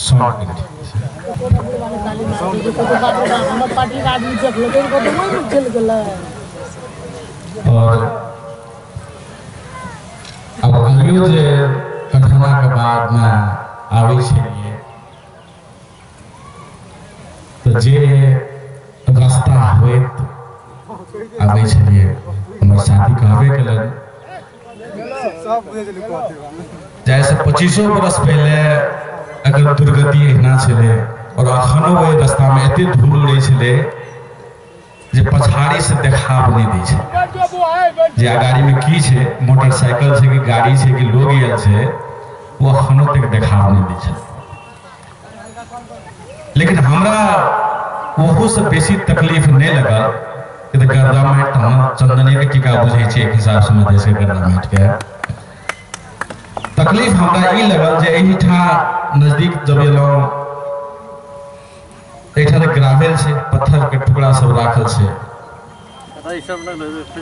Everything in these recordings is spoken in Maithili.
साउंड नहीं ठीक छै। और अब अभियो जे कठना के बाद में आबै छलियै तो जे रास्ता होइत आबै छलियै, हमर साथी कहबे केलनि जाहिसँ 25 बरस पहिले अगर दुर्गति एहिना छलै और अखनो ओहि रास्तामे एते धूल उड़ै छलै जे पछाड़ी से देखाब नहि दै छै जे अगाड़ीमे की छै, मोटरसाइकिल छै कि गाड़ी छै कि लोग आयल छै, वो अखनो तक देखाब नहि दै छै। लेकिन हमरा ओहू से बेसी तकलीफ नहीं लगल कि गर्दा माटि हम चंदने के टीका बुझै छियै एक हिसाब से मधेश के गर्दा माटि के। तकलीफ हमरा ई लगल जे एहिठाम नजदीक जब एलहुँ एहिठाम तऽ ग्रावेल छै, पत्थर के टुकड़ा सब राखल छै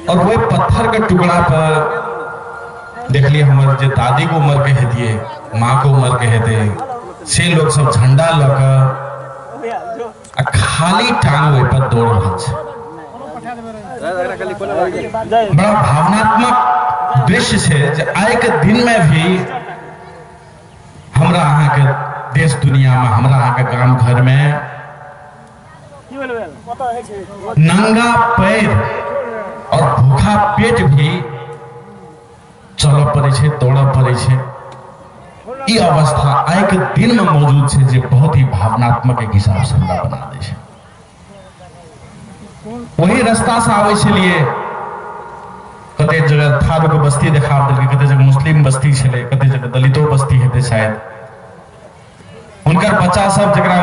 और वही पत्थर के टुकड़ा पर देखलिए हमर जे दादी के उम्र के हेतिए, माँ के उम्र के हेतै, से लोग सब झंडा लऽ कऽ आ खाली टांग ओहि पर दौड़ रहल छै। बड़ा भावनात्मक दृश्य छै जे आइ के दिन में भी हमरा अहाँके देश दुनिया में, हमरा अहाँके गाम घर में नंगा पैर और भूखा पेट भी चलऽ पड़ै छै, दौड़ऽ पड़ै छै। ई अवस्था आइ के दिन में मौजूद छै जे बहुत ही भावनात्मक एक हिसाब से हमरा बना दै छै। वही रास्ता से आबै छलियै, कते जगह थारू के बस्ती देखा देलकै, कते जगह मुस्लिम बस्ती छलै, कते जगह दलितो बस्ती हेतै शायद। हुनकर बच्चा सब जकरा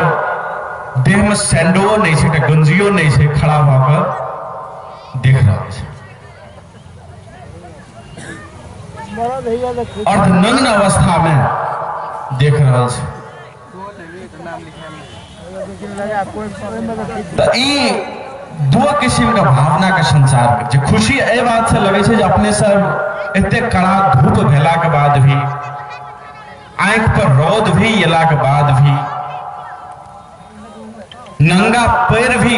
देह में सैंडो नहीं छै, गंजियो नहीं छै, खड़ा भऽ कऽ देख रहल छै। अर्धनग्न अवस्था में देख रहल छै। तऽ ई दू किस्म के भावना के संचार जे खुशी एहि बात से लगै छै जे अपने सब एते कड़ा धूप भेला के बाद भी, आँखि पर रौद भी एला के बाद भी, नंगा पैर भी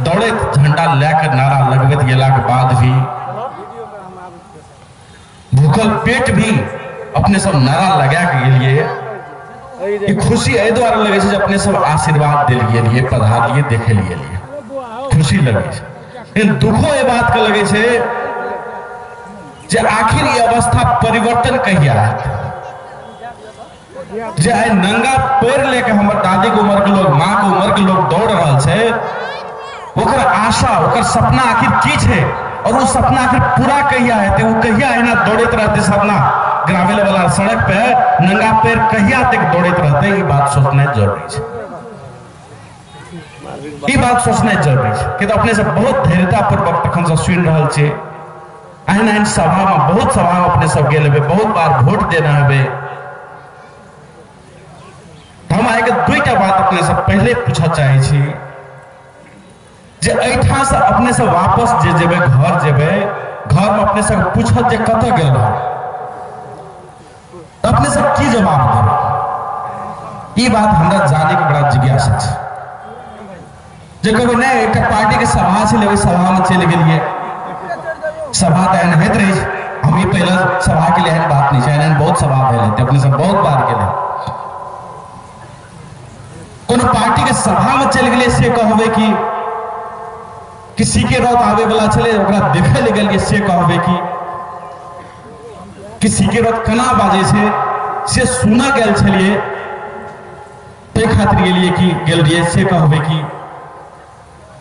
दौड़ैत झंडा लए के नारा लगबैत गेला के बाद भी, भूखल पेट भी अपने सब नारा लगा के गेलिए। खुशी एहि दुआरे लगै छै जे अपने सब आशीर्वाद देल गेलिए, पधारलिए, देखे लिए, खुशी लगै छै। लेकिन दुखो एहि बात के लगै छै जे आखिर ई अवस्था परिवर्तन कहिया हेतै। जे आइ नंगा पैर लेके हमर दादी के उम्र के लोग, माँ के उम्र के लोग दौड़ रहल छै, ओकर आशा, ओकर सपना आखिर की छै और वो सपना आखिर पूरा कहिया हेतै? वो कहिया एना दौड़ैत रहतै सपना ग्रावेल वाला सड़क पे नंगा पैर कहिया तक दौड़ैत रहतै? ई बात सोचनाइ जरूरी छै, ई बात सोचनाइ जरूरी छै। कि अपने सब बहुत धैर्यतापूर्वक तखन से सुनि रहल छियै। एहन एहन सभा में, बहुत सभा में अपने सब गेल हेबै, बहुत बार वोट देने हेबै। हम आइके दुईटा बात अपने सब पहले पूछऽ चाहै छी जे एहिठाम से अपने सब वापस जे जेबै, घर जेबै, घर में अपने सब पूछत जे कतऽ गेल रहौ, अपने सब की जवाब देबै? ई बात हमरा जाने के बड़ा जिज्ञासा छै। जे कहबै नहि एकटा पार्टी के सभा छलै, ओहि सभा में चलि गेलियै, सभा तऽ एहन होइत रहै छै। हम ई पहले सभा के लिए एहन बात नहीं छै, एहन बहुत सभा भेल हेतै, अपने सब बहुत बार गेलै। कोनो पार्टी के सभा में चलि गेलियै से कहबै कि सीके रौत आबै वाला छलै ओकरा देखै लए गेलियै से कहबै कि सीके रौत केना बाजै छै से सुनऽ गेल छलियै ताहि खातिर गेलियै कि गेल रहियै से कहबै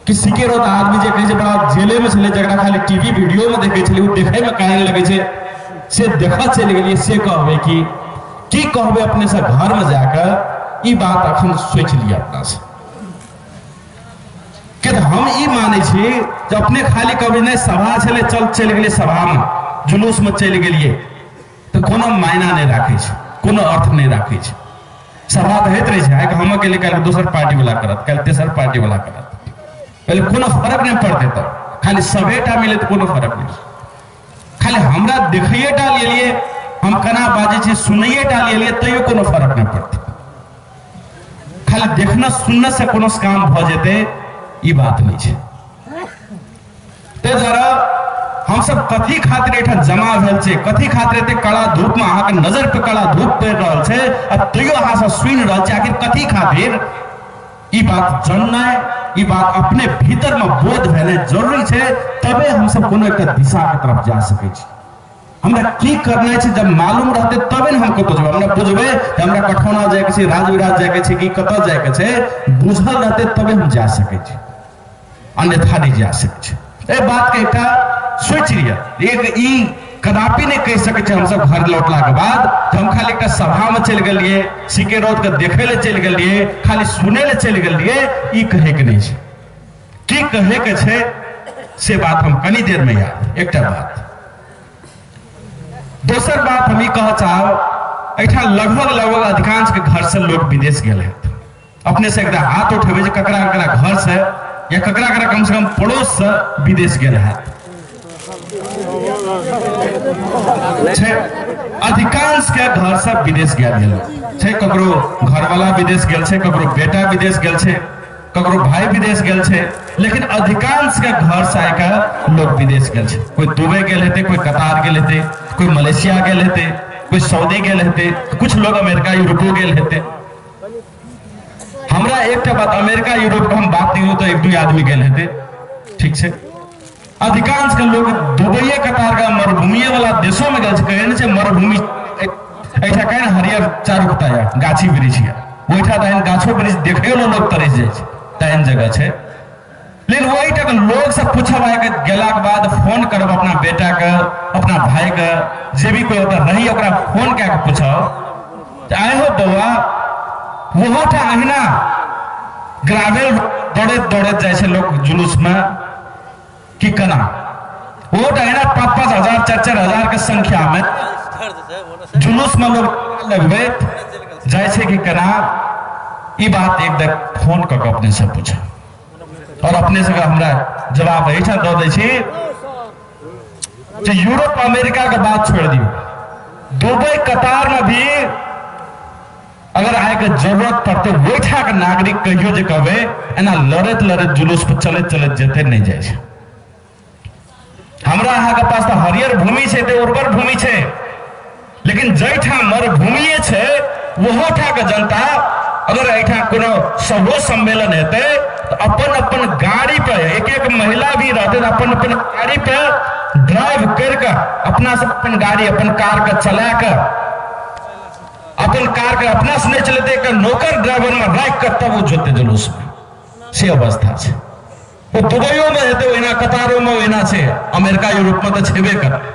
कि सीके रौत आदमी जे कहै छै बड़ा जेले में छलै, जकरा खाली टीवी वीडियो में देखै छलियै, ओ देखै में काहे लगै छै से देखऽ चलि गेलियै से कहबै कि की कहबै अपने से घर में जाकऽ? ई बात अखन सोचि लिअ अपना से। कि हम ई मानै छी जे अपने खाली कहबै नहि सभा छलै चल चलि गेलियै सभामे, जुलूसमे चलि गेलियै, तऽ कोनो मायना नहि राखै छै, कोनो अर्थ नहि राखै छै। सभा तऽ होइत रहै छै, आइ हम गेलियै काल्हि दोसर पार्टी वाला करत, काल्हि तेसर पार्टी वाला करत, पहिले कोनो फरक नहि पड़तै। तऽ खाली सभेटा मिले तऽ कोनो फरक नहि, खाली हमरा देखैए टा लेलियै, हम केना बाजै छी सुनैए टा लेलियै, तैयो कोनो फरक नहि पड़तै। खाली देखना सुनने से कोनो काम भ जेतै ई बात नहीं छै। ताहि दुआरे हम सब कथी खातिर एहिठाम जमा भेल छै, कथी खातिर एते कड़ा धूप में अहाँके नजर पे कड़ा धूप पड़ि रहल छै आ तैयो अहाँ सब सुनि रहल छी, आखिर कथी खातिर? ई बात जाननाइ, ई बात अपने भीतर में बोध भेनाइ जरूरी छै, तबे हम सब कोनो एकटा दिशा के तरफ जा सकै छी। हमरा की करना छै जब मालूम रहते तबे ने हम कतौ जेबै। हमरा बुझबै जे हमरा कठौना जायके छै, राजविराज जायके छै कि कतऽ जायके छै, बुझल रहते तबे हम जा सकै छी, अन्यथा नहीं जा सकै छी। एहि बात के एकटा सोचि लिअ, एक ई कदापि नहीं कहि सकै छी हमसब घर लौटला के बाद हम खाली एकटा सभा में चलि गेलियै, सीके रौद के देखै लए चलि गेलियै, खाली सुनै लए चलि गेलियै, ई कहै के नहीं छै। की कहै के छै से बात हम कनी देर में याद। एकटा बात, दोसर बात हम ई कह चाहब, एहिठाम लगभग लगभग अधिकांश के घर से लोग विदेश गेल हेत। अपने से एकटा हाथ उठेबै जे ककरा ककरा घर से या ककरा ककरा कम से कम पड़ोस से विदेश गेल हेत। अधिकांश के घर से विदेश गेल छै, ककरो घरवाला विदेश गेल छै, ककरो बेटा विदेश गेल छै, ककरो भाई विदेश गेल छै, लेकिन अधिकांश के घर से आके लोग विदेश गेल छै। कोई दुबई गेल हेतै, कोई कतार गेल हेतै, कोई मलेशिया गेल हेतै, कोई सऊदी गेल हेतै, कुछ लोग अमेरिका यूरोपो गेल हेतै। हमरा एकटा बात, अमेरिका यूरोप के हम बात नहीं हो तो एक दू आदमी गेल हेतै, ठीक छै। अधिकांश के लोग दुबईए कतार का मरुभूमिये वाला देशों में गेल छै। कहै नहि छै मरुभूमि एहिठाम कहै हरियर चारू कता यऽ गाछी वृक्ष यऽ, ओहिठाम तहन गाछो वृक्ष देखैयो लए लोग तरसि जाइ छै, तेहन जगह छै। लेकिन ओहिठाम लोग से पूछब आके गेलाके बाद फोन करब अपना बेटा के, अपना भाई के, जे भी कोई ओतऽ रही ओकरा फोन कए के पूछब आइ हो बौआ, ओहोठाम अहिना ग्रावेल दौड़ैत दौड़ैत जाइ छै लोग जुलूस में कि केना? ओहोठाम अहिना 5-5 हजार 4-4 हजार के संख्या में जुलूस में लोग लगबैत जाइ छै कि केना? ई बात एक बेर फोन कऽ के अपने से पूछब और अपने से हमरा जवाब एहिठाम दऽ दै छी जे यूरोप अमेरिका के बात छोड़ि दियौ, दुबई कतार में भी अगर आइके जरूरत पड़तै ओहिठाम के नागरिक कहियो जे कहबै एना लड़ैत लड़ैत जुलूस पर चलैत चलैत जेतै नहि जाइ छै। हमरा अहाँके पास तऽ हरियर भूमि छै, तऽ उर्वर भूमि छै, लेकिन जाहिठाम मरुभूमिये छै ओहोठाम के जनता अगर एहिठाम कोनो सभो सम्मेलन हेतै तऽ अपन अपन गाड़ी पर एक एक महिला भी रहतै तऽ अपन अपन गाड़ी पर ड्राइव करिके अपना से अपन गाड़ी अपन कार के चला के अपन कार के अपना से नहीं चलेतै, एक नौकर ड्राइवर में राखि के तब ओ जोतै जुलूस में, से अवस्था छै। ओ दुबइयो में हेतै ओहिना, कतारो में ओहिना छै, अमेरिका यूरोप में तऽ छेबे करतै।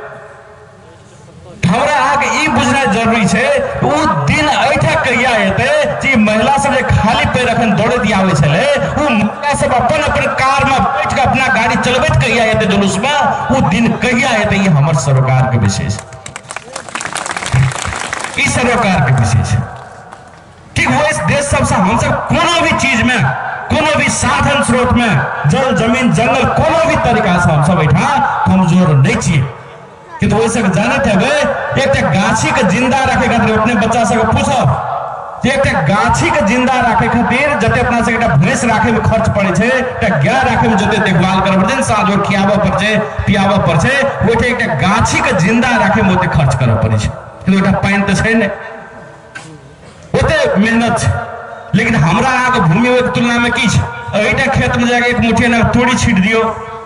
हमरा अहाँके ई बुझनाइ जरूरी छै ओ दिन एहिठाम कहिया हेतै जे महिला सब जे खाली पैर अखन दौड़ैत आबै छलै ओ महिला सब अपन अपन कार में बैठ के अपना गाड़ी चलबैत कहिया हेतै जुलूस में, ओ दिन कहिया हेतै? ई हमर सरोकार के विषय छै, ई सरोकार के विषय छै। ठीक वही देश सबसे हमसब कोनो भी चीज में, कोनो भी साधन स्रोत में, जल जमीन जंगल कोनो भी तरीका से हमसब एहिठाम कमजोर नहीं छियै। किन्तु ओहि सबके जानैत हेबै एकटा गाछी के जिंदा रखे खातिर अपने बच्चा सबके पूछब जे एकटा गाछी के जिंदा रखे खातिर जते अपना सबके एकटा भैंस राखे में खर्च पड़ै छै, एकटा गाय राखे में जते देखभाल करऽ पड़ै छै, साँझ खियाबऽ पड़ै छै, पियाबऽ पड़ै छै, ओहिठाम एकटा गाछी के जिंदा राखे में ओते खर्च करऽ पड़ै छै। किन्तु ओहिठाम पानि तऽ छै नहि, ओते मेहनत छै। लेकिन हमरा अहाँके भूमि ओहिके तुलना में की छै? एहिटा खेत में जाके एक मुट्ठी ने तोरी छीट दियौ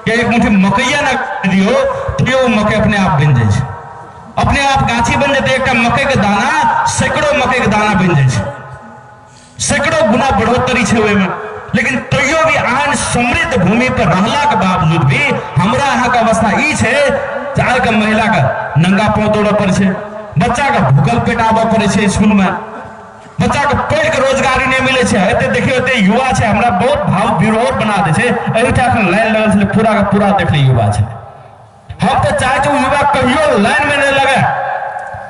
या एक मुट्ठी मकैया ने दियौ तैयो मकई अपने आप बनि जाइ छै, अपने आप गाछी बनि जेतै। एकटा मकई के दाना सैकड़ों मकई के दाना बनि जाइ छै, सैकड़ों गुना बढ़ोतरी छै ओहिमे। लेकिन तैयो भी आन समृद्ध भूमि पर रहला के बावजूद भी हमरा अहाँके अवस्था ई छै जे आइके महिला के नंगा पाँव दौड़ऽ पड़ै छै, बच्चा के भूखल पेट आबऽ पड़ै छै स्कूल में, बच्चा के पढ़ि के रोजगारी नहीं मिले छै। एते देखियौ एते युवा छै, हमरा बहुत भाव विरोध बना दै छै। एहिठाम एखन लाइन लगल छलै, पूरा के पूरा देखलियै युवा छलै। हम तऽ चाहै छी युवा कहियो लाइन में नहीं लगे,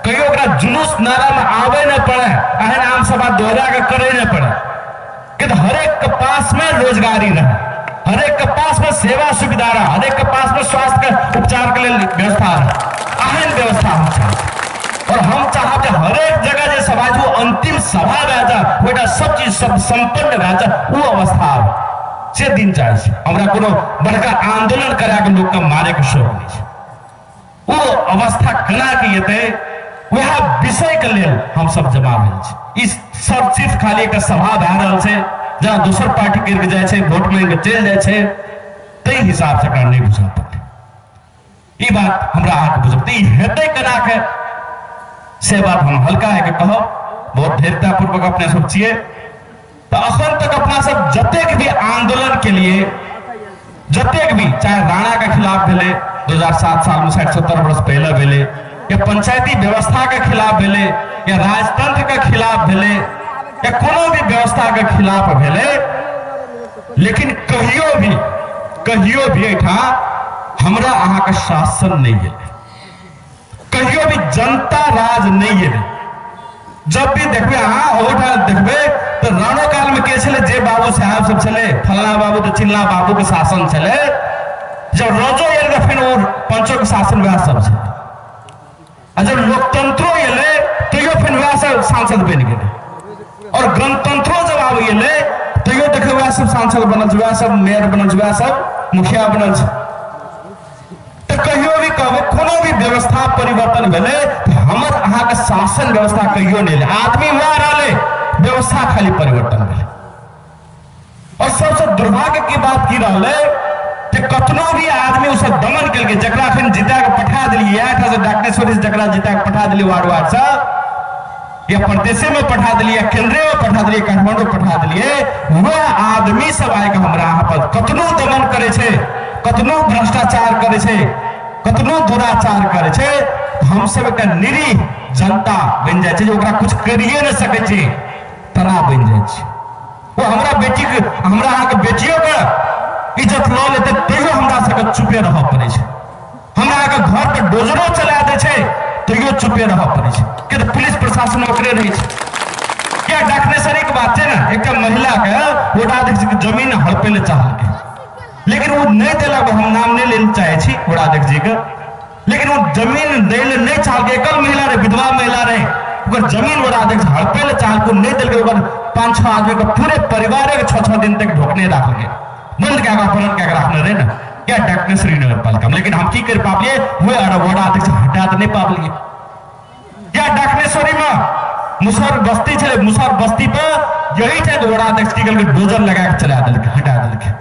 कहियो ओकरा जुलूस नारा में आबे नहीं पड़े, एहन आम सभा दोहरा के करे नहीं पड़े, कि हरेक के पास में रोजगारी रहे, हरेक के पास में सेवा सुविधा रहे, हरेक के पास में स्वास्थ्य के उपचार के लिए व्यवस्था रहे, एहन व्यवस्था हम चाहै। और हम चाहब जे हरेक जगह जे सभा छै ओ अंतिम सभा भए जाए, ओहिठाम सब चीज सब सम्पन्न भए जाए, ओ अवस्था आबै से दिन चाहै छी। हमरा कोनो बड़का आंदोलन करा के लोक के मारे के शौक नहीं छै। ओ अवस्था केना के एतै वएह विषय के लेल हम सब जमा भेल छी। ई सब सिर्फ खाली एक सभा भए रहल छै, जहाँ दोसर पार्टी करि के जाइ छै, वोट मांगि के चलि जाइ छै, ताहि हिसाब से एकरा नहि बुझऽ पड़तै। ई बात हमरा अहाँके बुझब ई हेतै केना के से बात हम हल्का के कहब, बहुत धैर्यतापूर्वक अपने सब छियै। तो अखन तक अपना सब जतेक भी आंदोलन के लिए, जतेक भी, चाहे राणा के खिलाफ भेलै 2007 साल में 60-70 वर्ष पहले भेलै, या पंचायती व्यवस्था के खिलाफ भेलै, या राजतंत्र के खिलाफ भेलै, या कोनो भी व्यवस्था के खिलाफ भेलै, लेकिन कहियो भी एहिठाम हमरा अहाँके शासन नहीं एलै, कहियो भी जनता राज नहीं एलै। जब भी देखबै अहाँ ओहिठाम देखबै तो राणो काल में के छलै, जे बाबू साहब सब छलै, फलना बाबू तो चिल्ला बाबू के शासन छलै। जब रोजो एलै फेर ओ पंचो के शासन वएह सब छलै, आ जब लोकतंत्रो एलै तैयो फेर वएह सब सांसद बनि गेलै, और गणतंत्रो जब आबि गेलै तैयो देखबै वएह सब सांसद बनल छै, वएह सब मेयर बनल छै, वएह सब मुखिया बनल छै। तो कहियो भी कहबै कोनो भी व्यवस्था परिवर्तन भेलै तो हमर अहाँके शासन व्यवस्था कहियो नहि एलै, आदमी वएह रहलै, व्यवस्था खाली परिवर्तन भेलै। और सबसे दुर्भाग्य के बात की रहलै कि कतनो भी आदमी ओ सब दमन केलकै, जकरा अखन जिता के पठा देलियै, इएह से डाक्टेश्वरी से जकरा जिता के पठा देलियै वार्ड वार्ड से, या प्रदेशे में पठा देलियै, केंद्रे में पठा देलियै, काठमांडू पठा देलियै, वह आदमी सब आके हमरा अहाँ पर कतनो दमन करै छै, कतनो भ्रष्टाचार करै छै, कतनो दुराचार करै छै, हमसब एकटा निरीह जनता बनि जाइ छै जे ओकरा कुछ करिए नहि सकै छै, तना बनि जाइ छै। ओ हमरा बेटीके, हमरा अहाँके बेटियोके इज्जत लऽ लेतै तैयो हमरा सबके चुपे रहऽ पड़ै छै, हमरा अहाँके घर पर डोजरो चला दै छै तैयो चुपे रहऽ पड़ै छै, किया तऽ पुलिस प्रशासन ओकरे रहै छै। किया डाकनेश्वरी के बात छै ने, एकटा महिला के वडाध्यक्ष के जमीन हड़पै लए चाहलकै, लेकिन वो नहीं देलक, हम नाम नहीं ले चाहे छी वडाध्यक्ष जी के, लेकिन वो जमीन दै लए नहीं चाहलकै, एकल महिला रहे, विधवा महिला रहे, ओकर जमीन वडाध्यक्ष हड़पै लए चाहलकै, नहीं देलकै, ओकर 5-6 आदमी के पूरे परिवार के 6-6 दिन तक ढोकने राखलकै, बंद कए कऽ अपहरण कए कऽ राखने रहे ने, क्या डाकनेश्वरी नगर पालिका में। लेकिन हम की कर पाबलियै, वह वडाध्यक्ष हटा तऽ नहीं पाबलियै। क्या डाकनेश्वरी में मुसहर बस्ती छलै, मुसहर बस्ती पर यही छै वडाध्यक्ष की केलकै, डोजर लगा के चला देलकै, हटा देलकै।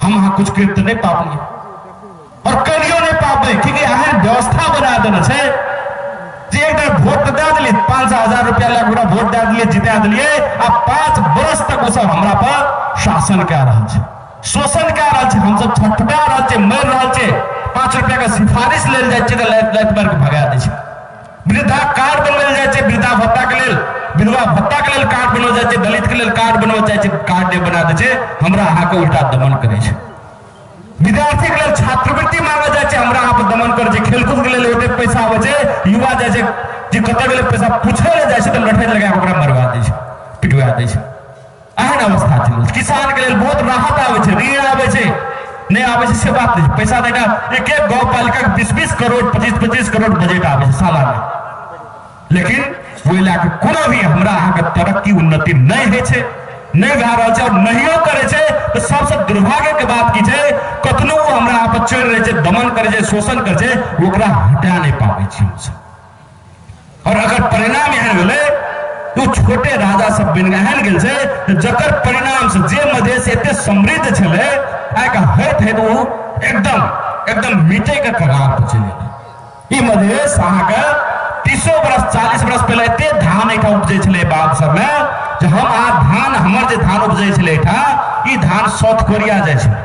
हम अहाँ कुछ कर तऽ नहीं पाबलियै और करियो नहीं पाबबै, क्योंकि एहन व्यवस्था बना देने छै जे एकटा वोट दए देलियै, 500,000 रुपया लए ओकरा वोट दए देलियै, जिता देलियै, आ 5 वर्ष तक ओ सब हमरा पर शासन कए रहल छै, शोषण कए रहल छै, हमसब छटपटा रहल छै, मरि रहल छै। 5 रुपया के सिफारिश लेल जाइ छै तऽ लाति लाति मारि कऽ भगा दै छै। वृद्धा कार्ड बनबल जाइ छै, वृद्धा भत्ता के लेल, विधवा भत्ता के लेल कार्ड बनल जाइ छै, दलित के लेल कार्ड बनल जाइ छै, कार्ड नहि बना दै छै, हमरा अहाँके उल्टा दमन करै छै। विद्यार्थी के लेल छात्रवृत्ति मांगल जाइ छै, हमरा अहाँ पर दमन करै छै। खेलकूद के लेल ओते पैसा आबै छै, युवा जाइ छै जे कतऽ गेलै पैसा पूछै लए जाइ छै तऽ लठैत लगा कऽ ओकरा मरवा दै छै, पिटवा दै छै। एहन अवस्था चलि। किसान के लेल बहुत राहत आबै छै, ऋण आबै छै, नहि आबै छै से बात नहि, पैसा देगा एक एक गाँव पालिका के 20-20 करोड़ 25-25 करोड़ बजट आबै छै सालाना, लेकिन ओहि लए कऽ कोनो भी हमरा अहाँके तरक्की उन्नति नहि होइ छै, नहि भए रहल छै। और नहियो करै छै तऽ सबसँ दुर्भाग्य के बात की छै, कतनो हमरा अहाँ पर चढ़ि रहै छै, दमन करै छै, शोषण करै छै, ओकरा हटा नहि पाबै छी हमसब। और अगर परिणाम एहन भेलै, ओ छोटे राजा सब बनि एहन गेल छै जकर परिणाम से जे मधेश एते समृद्ध छलै, आइ होइत होइत ओ एकदम एकदम मिटे के कगार पर चलि गेलै। ई मधेश अहाँके 30 बरस 40 बरस पहिले एते धान एहिठाम उपजै छलै बाध सबमे, जे हम अहाँ धान, हमर जे धान उपजै छलै एहिठाम, ई धान साउथ कोरिया जाइ छलै,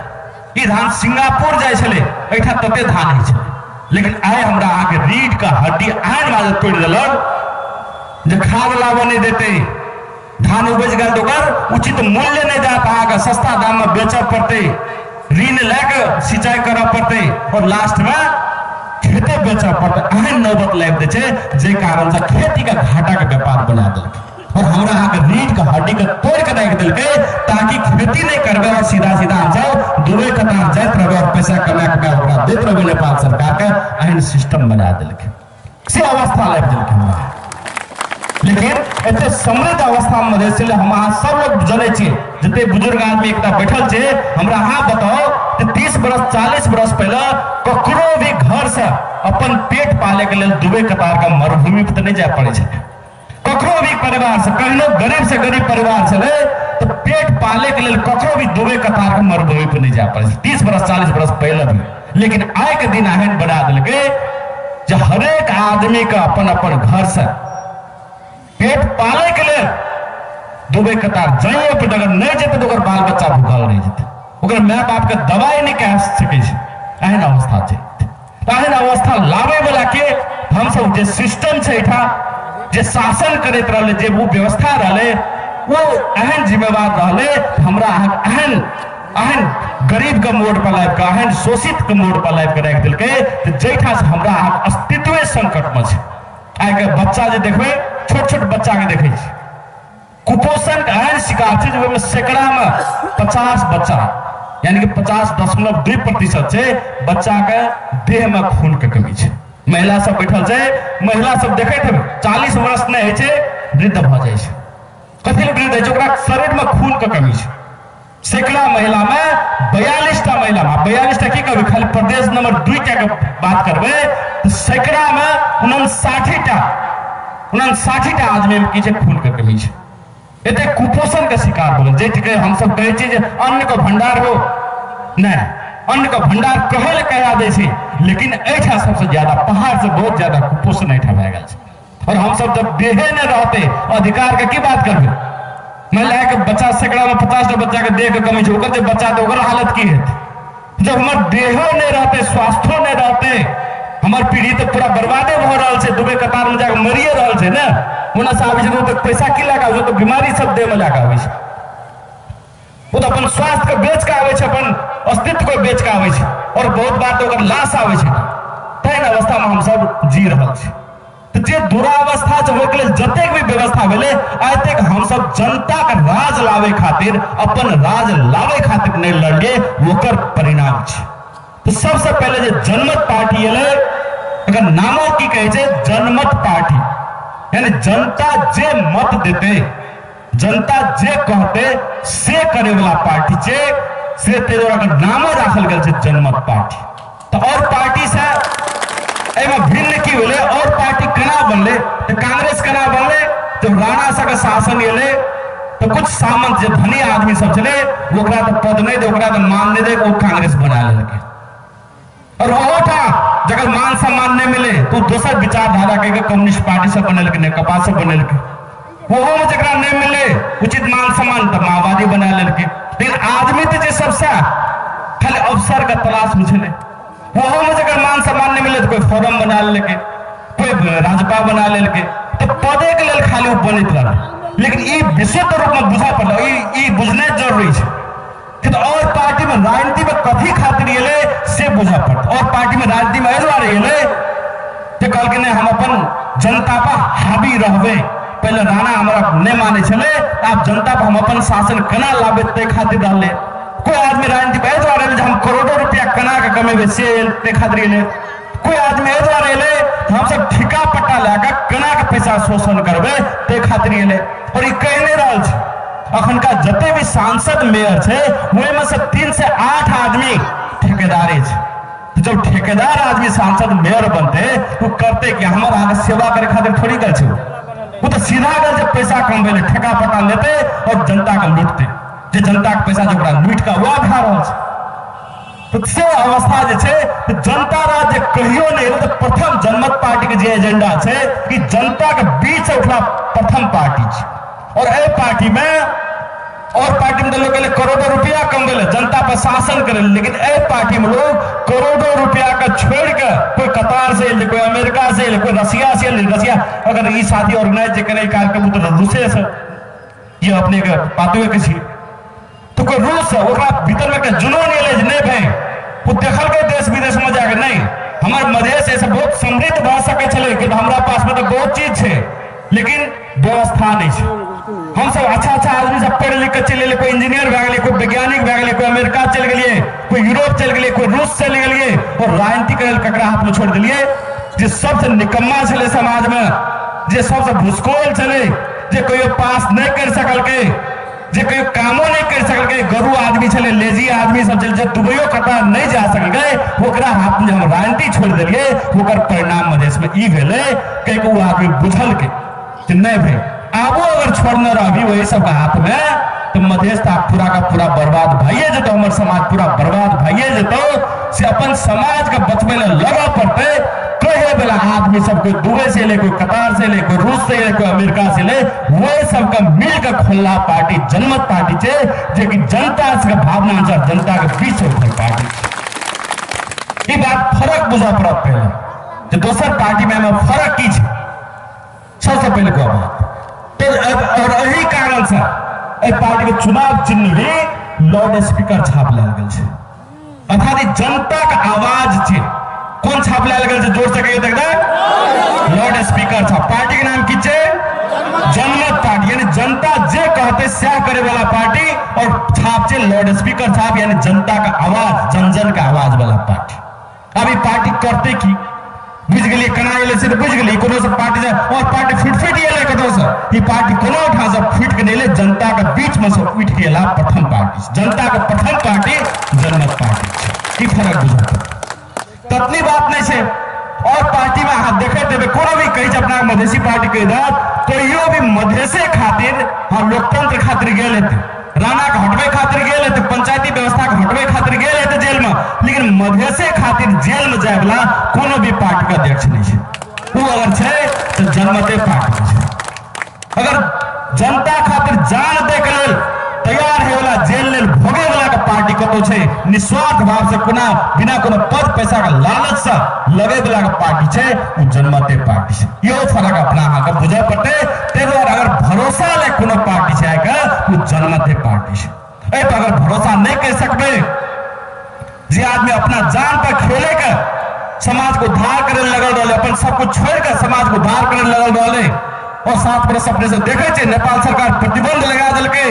ई धान सिंगापुर जाइ छलै, एहिठाम तते धान होइ छलै। लेकिन आइ हमरा अहाँके रीढ़ के हड्डी एहन बाजत तोड़ि देलक जे खाद लाबऽ नहि देतै, धान उपजि गेल तऽ ओकर उचित मूल्य नहि देत, अहाँके सस्ता दाममे बेचऽ पड़तै, ऋण लए कऽ सिंचाई करऽ पड़तै, और लास्टमे खेते बेचऽ पड़तै। एहन नौबत लाबि दै छै जाहि कारणसँ खेतीके घाटाके व्यापार बना देलकै और हमरा अहाँके रीढ़ के हड्डी के तोड़ि कऽ राखि देलकै, ताकि खेती नहि करबै और सीधा सीधा हमसब दुबई कतार जाइत रहबै और पैसा कमा कमा ओकरा दैत रहबै नेपाल सरकारके। एहन सिस्टम बना देलकै, से अवस्था लाबि देलकै हमरा। लेकिन एते समृद्ध अवस्था में मधेश छलै। हम अहाँ सब लोग जनै छियै, जते बुजुर्ग आदमी एकटा बैठल छै, हमरा अहाँ बताओ जे 30 बरस 40 बरस पहिले ककरो भी घर से अपन पेट पाले के लेल दुबई कतार का मरुभूमि पर नहीं जाय पड़े छै। ककरो भी परिवार से, कहनो गरीब से गरीब परिवार छलै तो पेट पाले के लेल ककरो भी दुबई कतार के मरुभूमि पर नहीं जाय पड़े छै 30 बरस 40 बरस पहिले भी। लेकिन आइ के दिन एहन बना देलकै जे हरेक आदमी के अपन अपन घर से पेट पाले के लेल दुबई कतार जाइए पर अगर नहीं जेतै तऽ ओकर बाल बच्चा भूखल रहि जेतै, ओकर my बाप के दवाई नहीं कह सकै छै। एहन अवस्था छै। एहन अवस्था लाबै वाला के हमसब जे सिस्टम छै एहिठाम, जे शासन करैत रहलै, जे वो व्यवस्था रहलै, वो एहन जिम्मेवार रहलै। हमरा अहाँके एहन एहन गरीब के मोड़ पर लाबि कऽ, एहन शोषित के मोड़ पर लाबि कऽ राखि देलकै जाहिठाम से हमरा अहाँके अस्तित्वे संकटमे छै। आइके बच्चा जे देखबै, छोट छोट बच्चा के देखै छी कुपोषण के एहन शिकार छै जे ओहिमे सैकड़ामे 50 बच्चा, यानी कि 50.2% छै बच्चा के देह में खून के कमी छै। महिला सब बैठल छै, महिला सब देखैत हेबै 40 वर्ष नहि होइ छै वृद्ध भऽ जाइ छै। कथी लए वृद्ध होइ छै? ओकरा शरीर में खून के कमी छै। सैकड़ा महिला में 42टा महिला में, 42टा की कहबै, खाली प्रदेश नंबर 2 के बात करबै तऽ सैकड़ा में 59टा आदमी में की छै खून के कमी छै। एते कुपोषण के शिकार भऽ गेल। जाहि हमसब कहै छियै जे अन्न के भंडार हो, नहि, अन्न के भंडार कहै लए कहा दै छै, लेकिन एहिठाम सबसे ज्यादा पहाड़ से बहुत ज्यादा कुपोषण एहिठाम भए गेल छै। और हमसब जब देहे नहि रहते अधिकार के की बात करबै? महिला के बच्चा सैकड़ा में 50टा बच्चा के देह के कमी छै, ओकर जे बच्चा तऽ ओकर हालत की हेतै? जब हमर देहो नहि रहते, स्वास्थ्यो नहि रहते, हमर पीढ़ी तऽ पूरा बर्बादे भऽ रहल छै, दुबई कतार में जाके मरिए रहल छै ने। ओना से आबै छै तऽ पैसा की लए कऽ आबै छै? तऽ बीमारी सब देह में लए कऽ आबै छै। ओ तऽ अपन स्वास्थ्य के बेच कऽ आबै छै, अपन अस्तित्व के बेच कऽ आबै छै, और बहुत बार तऽ ओकर लाश आबै छै। तेहन अवस्था में हमसब जी रहल छी। तऽ जे दुरावस्था छै ओहिके लेल जतेक भी व्यवस्था भेलै, आइ तक हमसब जनता के राज लाबै खातिर, अपन राज लाबै खातिर नहि लड़लियै, ओकर परिणाम छै। तऽ सबसे पहिले जे जनमत पार्टी एलै, एकर नामो की कहै छै? जनमत पार्टी। यानी जनता जे मत देते, जनता जे कहते से करे वाला पार्टी छै, से ताहि दुआरे नामो राखल गेल छै जनमत पार्टी। तऽ और पार्टी से एहिमे भिन्न की भेलै? और पार्टी केना बनलै? तऽ कांग्रेस केना बनलै? जब राणा सबके शासन एलै तऽ कुछ सामंत जे धनी आदमी सब छलै ओकरा तऽ पद नहि दे, ओकरा तऽ मान नहि दे, ओ कांग्रेस बना लेलकै। और ओहोठाम जकर मान सम्मान नहि मिले तो दोसर विचारधारा के कम्युनिस्ट पार्टी सब बनेलकै, नेकपा सब बनेलकै। ओहो में जकरा नहि मिले उचित मान सम्मान तऽ माओवादी बना लेलकै। लेकिन आदमी तऽ जे सबसे खाली अवसर के तलाश में छलै, ओहो में जकर मान सम्मान नहि मिले तऽ कोई फोरम बना लेलकै, कोई राजपा बना लेलकै। तऽ पदे के लेल खाली ओ बनैत रहलै। लेकिन ई विशुद्ध रूप में बुझऽ पड़लै, ई बुझनाइ जरूरी छै कि तऽ और पार्टी में राजनीति में कथी खातिर एलै से बुझऽ पड़तै। और पार्टी में राजनीति में एहि दुआरे एलै जे कहलकै नहि हम अपन जनता पर हावी रहबै। पहिले राणा हमरा नहि मानै छलै, आब जनता पर हम अपन शासन केना लाबै ताहि खातिर रहलै। कोई आदमी राजनीति में एहि दुआरे एलै जे हम करोड़ों रुपया केना के कमेबै से ताहि खातिर एलै। कोई आदमी एहि दुआरे एलै हमसब ठिका पट्टा लए कऽ केना के पैसा शोषण करबै ताहि खातिर एलै। और ई कहि नहि रहल छै, अखनका जते भी सांसद मेयर छै ओहिमे से 3 से 8 आदमी ठेकेदारे छै। जब ठेकेदार आदमी सांसद मेयर बनते ओ करते कि हमर अहाँके सेवा करे खातिर थोड़ी गेल छै, ओ तऽ सीधा गेल छै पैसा कमबै लए, ठेका पट्टा लेते और जनता के लूटते। जे जनता के पैसा ओकरा लूटि कऽ वएह भए रहल छै। तऽ से अवस्था जे छै जनता राज जे कहियो नहि एलै। तऽ प्रथम जनमत पार्टी के जे एजेंडा छै कि जनता के बीच उठला प्रथम पार्टी छै। और एहि पार्टी में, और पार्टी में तो लोग करोड़ों रुपया कमबै लए, जनता पर शासन करे, लेकिन एहि पार्टी में लोग करोड़ों रुपया के छोड़ के कोई कतार से एलै, कोई अमेरिका से एलै, कोई रसिया से एलै। रसिया अगर ई साथी ऑर्गेनाइज जे करे कार्यक्रम तऽ रूसे से, ये अपने के पातुए के छी, तो कोई रूस से ओकरा भीतर में जुनून एलै जे नहि भाई, ओ देखलकै देश विदेश में जाके नहीं हमर मधेश ऐसे बहुत समृद्ध भऽ सकै छलै, कि हमरा पास में तऽ बहुत चीज छै लेकिन व्यवस्था नहीं छै। हम सब अच्छा अच्छा आदमी सब पढ़ लिख के चलि एलै, कोई इंजीनियर भए गेलै, कोई वैज्ञानिक भए गेलै, कोई अमेरिका चलि गेलियै, कोई यूरोप चलि गेलियै, कोई रूस चलि गेलियै, और राजनीति करै लए ककरा हाथ में छोड़ि देलियै? जे सबसे निकम्मा छलै समाज में, जे सबसे भुसकोल छलै, जे कहियो पास नहीं कर सकलकै, जे कहियो कामो नहीं कर सकलकै, गरु आदमी छलै, लेजी आदमी सब छलै, जे दुबइयो कतार नहीं जा सकलकै, ओकरा हाथ में हम राजनीति छोड़ि देलियै। ओकर परिणाम मधेश में ई भेलै कि ओ आदमी बुझलकै कि नहीं भाई आबो अगर छोड़ने रहबी वही सबके हाथ में तो मधेश तो पूरा का पूरा बर्बाद भइए जेतौ, हमर समाज पूरा बर्बाद भइए जेतौ। से अपन समाज के बचबै लए लड़ऽ पड़तै। कहे वाला आदमी सब कोई दुबई से ले, कोई कतार से ले, कोई रूस से ले, कोई अमेरिका से ले, वही सबका मिलकर खुला पार्टी जनमत पार्टी छे, जे कि जनता के भावना अनुसार जनता के बीच उठल पार्टी। ई बात फरक बुझा पड़त पहले जे दोसर पार्टी में हमें फरक की छे, सबसे पहले को बात। तो और यही कारण से एहि पार्टी के चुनाव चिन्ह भी लाउड स्पीकर छाप लेल गेल छे, अर्थात जनता के आवाज छे। कौन छाप लेल गेल छे? जोर से कहियो देखदा, लाउड स्पीकर छाप। पार्टी के नाम की छे? जनमत पार्टी, यानी जनता जे कहते सएह करे वाला पार्टी, और छाप छे लाउड स्पीकर छाप, यानी जनता का आवाज, जन जन का आवाज वाला पार्टी। अभी पार्टी करते की बुझि गेलियै केना एलै से बुझि गेलियै, कोनो से पार्टी से और पार्टी फुटि फुटि एलै कतौ से, ई पार्टी कोनो ठाम से फुटि के नहि एलै, जनता के बीच में से उठि के एला प्रथम पार्टी, जनता के प्रथम पार्टी जनमत पार्टी। ई फरक बुझल ततनी बात नहीं छे। और पार्टी में अहाँ देखैत हेबै कोनो भी कहै छै अपना मधेसी पार्टी कहि देत, कहियो भी मधेसे खातिर हम लोकतंत्र खातिर गेल हेतै, राणा के हटबै खातिर गेल हेतै, पंचायती व्यवस्था के हटबै खातिर गेल हेतै जेल में, लेकिन मधेसे खातिर जेल में जाय वाला कोनो भी पार्टी के अध्यक्ष नहीं छै। ओ अगर छै तो जनमते पार्टी छै। अगर जनता खातिर जान दै के लेल तैयार है वाला, जेल लेल भोगे वाला के पार्टी कतौ छै, निस्वार्थ भाव से कोना बिना कोनो पद पैसा के लालच से लगे वाला के पार्टी छै, ओ जनमते पार्टी छै। इहो फरक अपना अहाँके बुझय पड़तै। ताहि दुआरे अगर भरोसा ले कोनो पार्टी छै आइके, ओ जनमते पार्टी छै। एहि पर अगर भरोसा नहीं कर सकबै, जे आदमी अपना जान पर खेले के समाज को उद्धार करे लगल रहलै, अपन सब कुछ छोड़ के समाज को उद्धार करे लगल रहलै, और 7 बरस अपने से देखे छै नेपाल सरकार प्रतिबंध लगा देलकै,